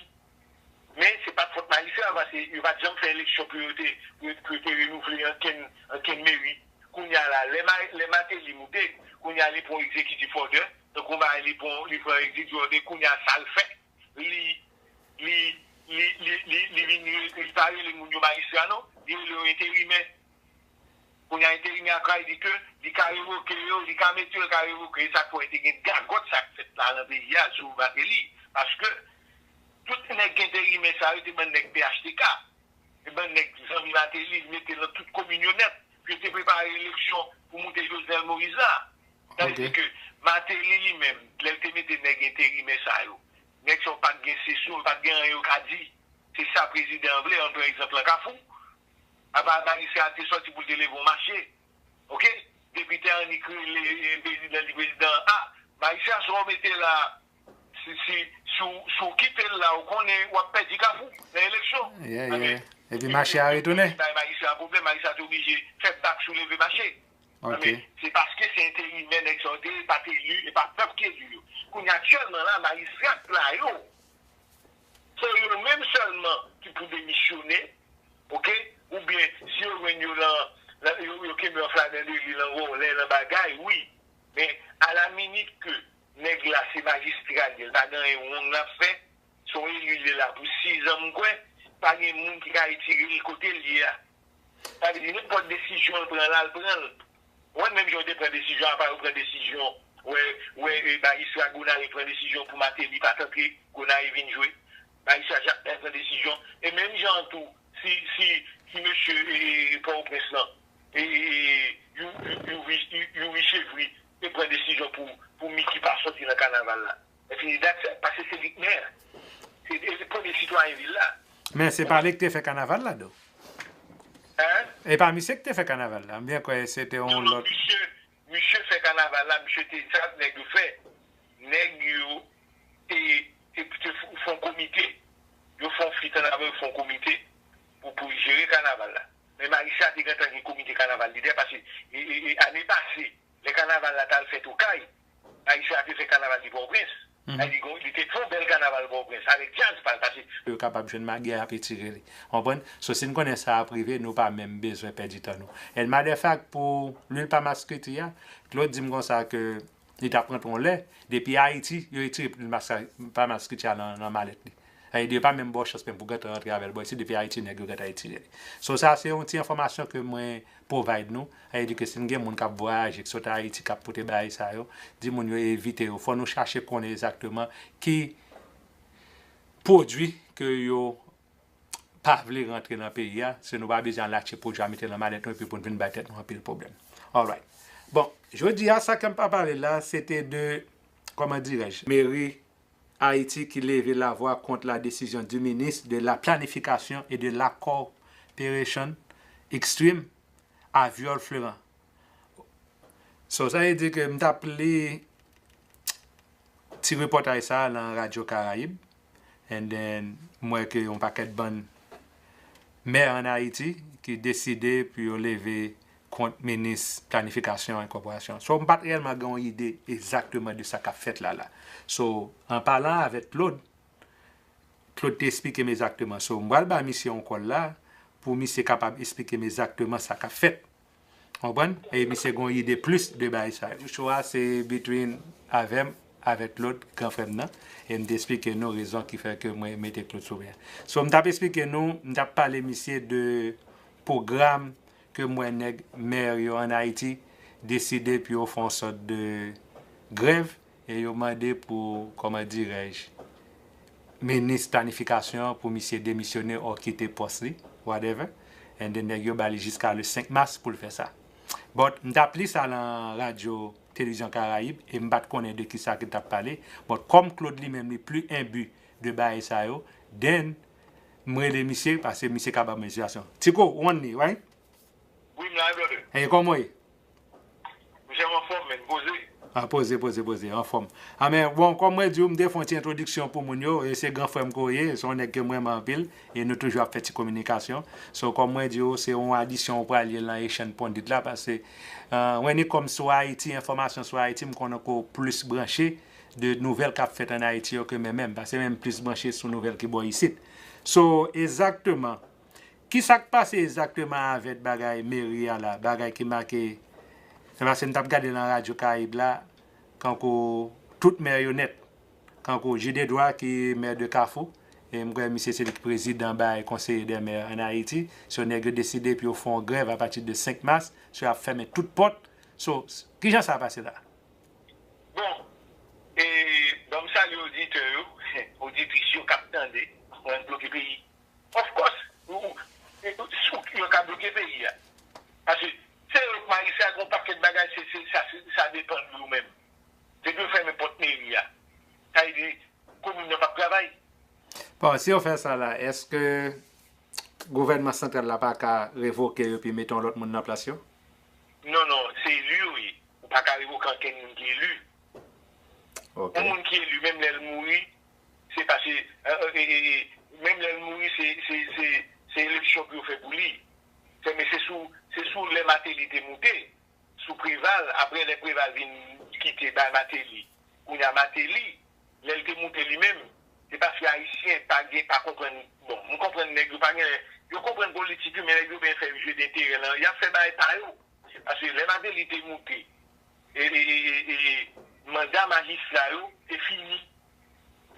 Men se pa t fòt majistra yo, paske yo pa t janm fè eleksyon pou yo te, pou yo, pou yo te renouvle ankenn, ankenn meri. Kounye a la, lè Ma-, lè Martelly moute, kounye a li pran egzekitif òdè, tankou yon bagay li pran, li pran egzekitif òdè, kounye a sa l fè, li, li, li, li, li, li vin re-, li pa rele moun yo majistra non, li rele yo enterimè. Kounye a enterimè a ka di ke li ka revoke yo, li ka mete yo, li ka revoke yo, e sa k fè w te gen gagòt sa k fèt la nan peyi a sou Martelly, paske tout nèg enterimè sa yo te bann nèg P H T K. E bann nèg zanmi Martelly, li mete nan tout kominyonèt, pou yo te prepare eleksyon pou moute Jovenel Moïse la. Sa vle di ke Martelly li menm, lè l te mete nèg enterimè sa yo, nèg sa yo pa t gen sesyon, yo pa t gen anyen yo ka di. Se sa prezidan an vle, an pran egzanp lan Kafou. Apa majistra a te sòti pou l te leve yon mache. Oke? Depi te annik rele, e, prezidan, li prezidan, a, majistra sa w mete la, si, si, si w, si w kite l la, ou konnen w ap pèdi Kafou nan eleksyon. Epi mache a retounen. Bay majistra a pwoblèm, majistra te oblije fè bak sou leve mache. Se paske se enterimè nèg sa yo te ye, pa t eli, e pa pèp ki eli yo. Kounye a aktyèlman la, majistra k la yo, se yo menm sèlman ki pou demisyone, oke? Oubyen si yo jwenn yo lan, lan, yo, yo kenbe an flagrant délit lan vòlè, lan bagay, wi. Men alaminit ke nèg la se majistra l ye, l pa gen anyen wrong l ap fè, se yon eli l ye la pou sizan m kwè, pa gen moun ki ka retire l kote l ye a. Sa vle di nenpòt desizyon l pran la, l pran l. Ou wè menm jan yo te pran desizyon, apa yo pran desizyon, wè, wè, e, majistra Gonayiv pran desizyon pou Martelly pa t antre Gonayiv vin jwe. Majistra Jakmèl pran desizyon. E menm jan an tou, si, si, si mesye, e, e, Pòtoprens lan, e, e, e, Youri, Youri, Youri Chevry te pran desizyon pou, pou Micky pa sòti nan kanaval la. Epi dat sa, paske se li k mè a. Se, se premye sitwayen vil la. Men se pa li k te fè kanaval la, do. Hein? E pa misye k te fè kanaval la. M byen kwè se te yon lòt. Misye, misye fè kanaval la, misye te, sa nèg yo fè. Nèg yo te, te, te f-, fè yon komite. Yo fè yon fit ann avan, yo fè yon komite pou, pou jere kanaval la. Men majistra te gentan gen komite kanaval li dèyè, paske, e, e, e, ane pase, lè kanaval la t al fèt Okay, majistra te fè kanaval li Pòtoprens. Li gon, li te fè yon bèl kanaval Pòtoprens avèk djaz pa l, paske yo kapab jwenn magè a ap etire li. Konprann? So, si n konnen sa ap rive, nou pa menm bezwen pèdi tan nou. And matter of fact, pou lwil pa maskiti a, Claude di m konsa ke li t ap rantre yon lè, depi Ayiti, yo retire lwil pa maskiti a nan, nan malèt li. Sa vle di, yo pa menm ba w chans menm pou gentan rantre avè l bò isit, depi Ayiti nèg yo gentan retire li. So, sa se yon ti enfòmasyon ke mwen provide nou. Sa vle di ke si n gen moun k ap vwayaje, ki sot Ayiti, k ap pote bagay sa yo, di moun yo evite yo. Fò nou chache konnen egzakteman ki pwodui ke yo pa vle rantre nan peyi a, si nou pa bezwen al achte pwodui a mete nan malèt nou epi pou n vin bay tèt nou anpil pwoblèm. Alright. Bon, jodi a, sa ke m pa pale la, se te de, kòman dirèj, meri Ayiti ki leve lavwa kont la décision du ministre de la Planification et de la Coopération Extrême, Aviol Fleurant. So, sa vle di ke m t ap li ti repòtaj sa a nan Radyo Karayib. And then, m wè ke yon pakèt bann mè ann Ayiti ki deside pou yo leve kont minis planifikasyon e kòporasyon. So, m pa t reyèlman gen yon ide egzakteman de sa k ap fèt la la. So, an palan avèk Claude, Claude te esplike m egzakteman. So, m pral ba misye yon kòl la pou misye kapab esplike m egzakteman sa k ap fèt. Konprann? E misye gen yon ide plis de bagay sa yo. Cho a se between avè m, avèk Claude, gran frè m nan. E m te esplike nou rezon ki fè ke mwen mete Claude sou men. So, m t ap esplike nou, m t ap pale misye de pwogram ke m wè nèg mè yo ann Ayiti deside pou yo fè yon sòt de grèv e yo mande pou, kòman dirèj, minis planifikasyon an pou misye demisyone or kite pòs li, whatever. And then nèg yo ba li jiska le senk mas pou l fè sa. But m t ap li sa nan radyo Televizyon Karayib e m pa t konnen de kisa ke l t ap pale. But kòm Claude li menm li pli enbi de bagay sa yo, then m rele misye paske misye ka ban m enspirasyon. Tiko, ou ann li, right? Wi, m la, brother. Hey, kòman w ye? Monchè, m anfòm, men, poze. Ah, poze, poze, poze, anfòm. Ah, men, bon, kòm mwen di w, m te fè yon ti entwodiksyon pou moun yo, e se gran frè m ke w ye, se yon nèg ke m renmen anpil, e nou toujou ap fè ti kominikasyon. So, kòm mwen di w, se yon adisyon ou pral ye nan Haitian Pondit la, paske, euh, when it comes to Haiti, enfòmasyon sou Ayiti, m konnen ke w plis branche de nouvèl k ap fèt ann Ayiti yo ke mwen menm, paske mwen menm plis branche sou nouvèl ki bò isit. So, egzakteman, kisa k pase egzakteman avèk bagay meri a la, bagay ki make, se paske m t ap gade nan Radyo Karayib la, kankou tout mè yo nèt, kankou Jude Edouard ki mè de Kafou, e m kwè misye se li ki prezidan bay konseye dè mè ann Ayiti, so nèg yo deside pou yo fè yon grèv apati de senk mas, so y ap fèmen tout pòt, so, kijan sa pase la? Bon, e, ban m salye oditè yo, oditris yo k ap tande, ann bloke peyi. Of course, ou, ou, e, ou, si w, yo ka bloke peyi a. Paske se yo k majistra, gen yon pakèt bagay, se, se, sa, se, sa depann de yo menm. Depi yo fèmen pòt meri a, sa vle di komin nan p ap travay. Bon, si yo fè sa la, èske gouvènman santral la pa ka revoke yo epi mete yon lòt moun nan plas yo? Non, non, se eli yo ye. Ou pa ka revoke ankenn moun ki eli. Ok. Yon moun ki eli, menm lè l mouri, se paske, e, e, e, e, menm lè l mouri, se, se, se, se eleksyon pou yo fè pou li. Se, men se sou, se sou lè Martelly te moute, sou Preval, apre lè Preval vin kite bay Martelly. Kounye a Martelly, lè l te moute li menm, se paske Ayisyen pa gen, pa konprann, bon, m konprann nèg yo pa gen, yo konprann politik wi, men nèg yo byen fè jeu d'intérêt lan, y ap fè bagay pa yo. Paske lè Martelly te moute, e, e, e, e, e, manda majistra yo te fini.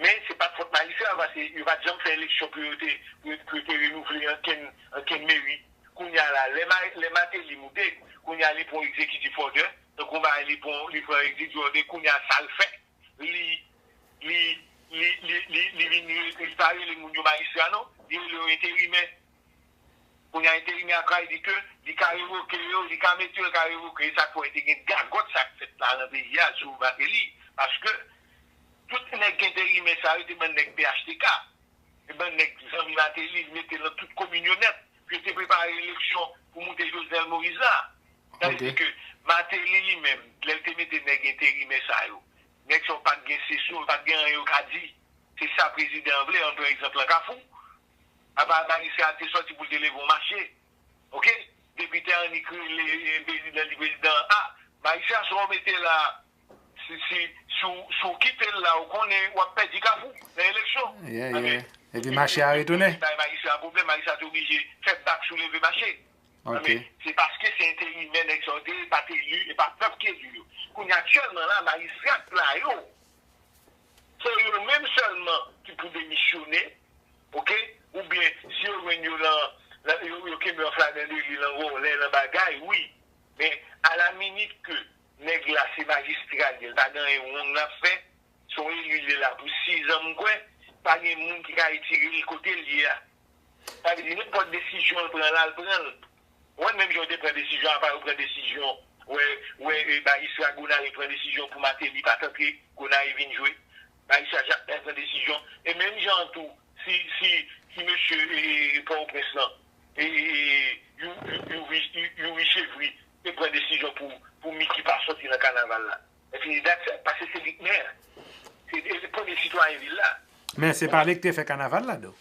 Men se pa t fòt majistra yo, paske yo pa t janm fè eleksyon pou yo te, pou, pou yo te renouvle ankenn, ankenn meri. Kounye a la, lè Ma-, lè Martelly moute, kounye a li pran egzekitif òdè, tankou yon bagay li pran, li pran egzekitif òdè, kounye a sa l fè, li, li, li, li, li, li vin re-, li pa rele moun yo majistra non, li rele yo enterimè. Kounye a enterimè a ka di ke li ka revoke yo, li ka mete yo, li ka revoke yo, e sa k fè w te gen gagòt sa k fèt la nan peyi a sou Martelly, paske tout nèg enterimè sa yo te bann nèg P H T K. E bann nèg zanmi Martelly, li mete nan tout komin yo nèt. Pou yo te prepare eleksyon pou moute Jovenel Moïse la. Sa vle di ke Martelly li menm, lè l te mete nèg enterimè sa yo, nèg sa yo pa t gen sesyon, yo pa t gen anyen yo ka di. Se sa prezidan an vle, an pran egzanp lan Kafou. Apa majistra a te sòti pou l te leve yon mache. Ok? Depite annik rele, e, prezidan, di prezidan, a, majistra sa w mete la, si, si, si w, si w kite l la, ou konnen w ap pèdi Kafou nan eleksyon. Yeah, yeah. Epi mache a retounen. Bay majistra a pwoblèm, majistra te oblije fè bak sou leve mache. Ok. Men se paske se enterimè nèg sa yo te ye, pa t eli, e pa pèp ki eli yo. Kounye a aktyèlman la, majistra k la yo, se yo menm sèlman ki pou demisyone, Oke? Oubyen, si yo jwenn yo nan, nan yo, yo kenbe yo an flagrant délit, nan vòlè, nan bagay, wi. Men, alaminit ke nèg la se majistra li ye, l pa gen anyen wrong l ap fè, se yon eli l ye la pou sizan, m kwè, pa gen moun ki ka retire l kote l ye a. Sa vle di, nenpòt desizyon l pran la, l pran l. Ou wè, menm jan yo te pran desizyon, apa yo pran desizyon, wè, wè, e, majistra Gonayiv pran desizyon pou Martelly pa t antre Gonayiv vin jwe. Majistra Jakmèl pran desizyon. E menm jan an tou, si, si, si mesye, e, e, Pòtoprens lan, e, e, e, Youri, Youri, Youri Chevry te pran desizyon pou, pou Micky pa sòti nan kanaval la. E fini dat sa, paske se li k mè. Se, se premye sitwayen vil la. Men se pa li ki te fè kanaval la, do.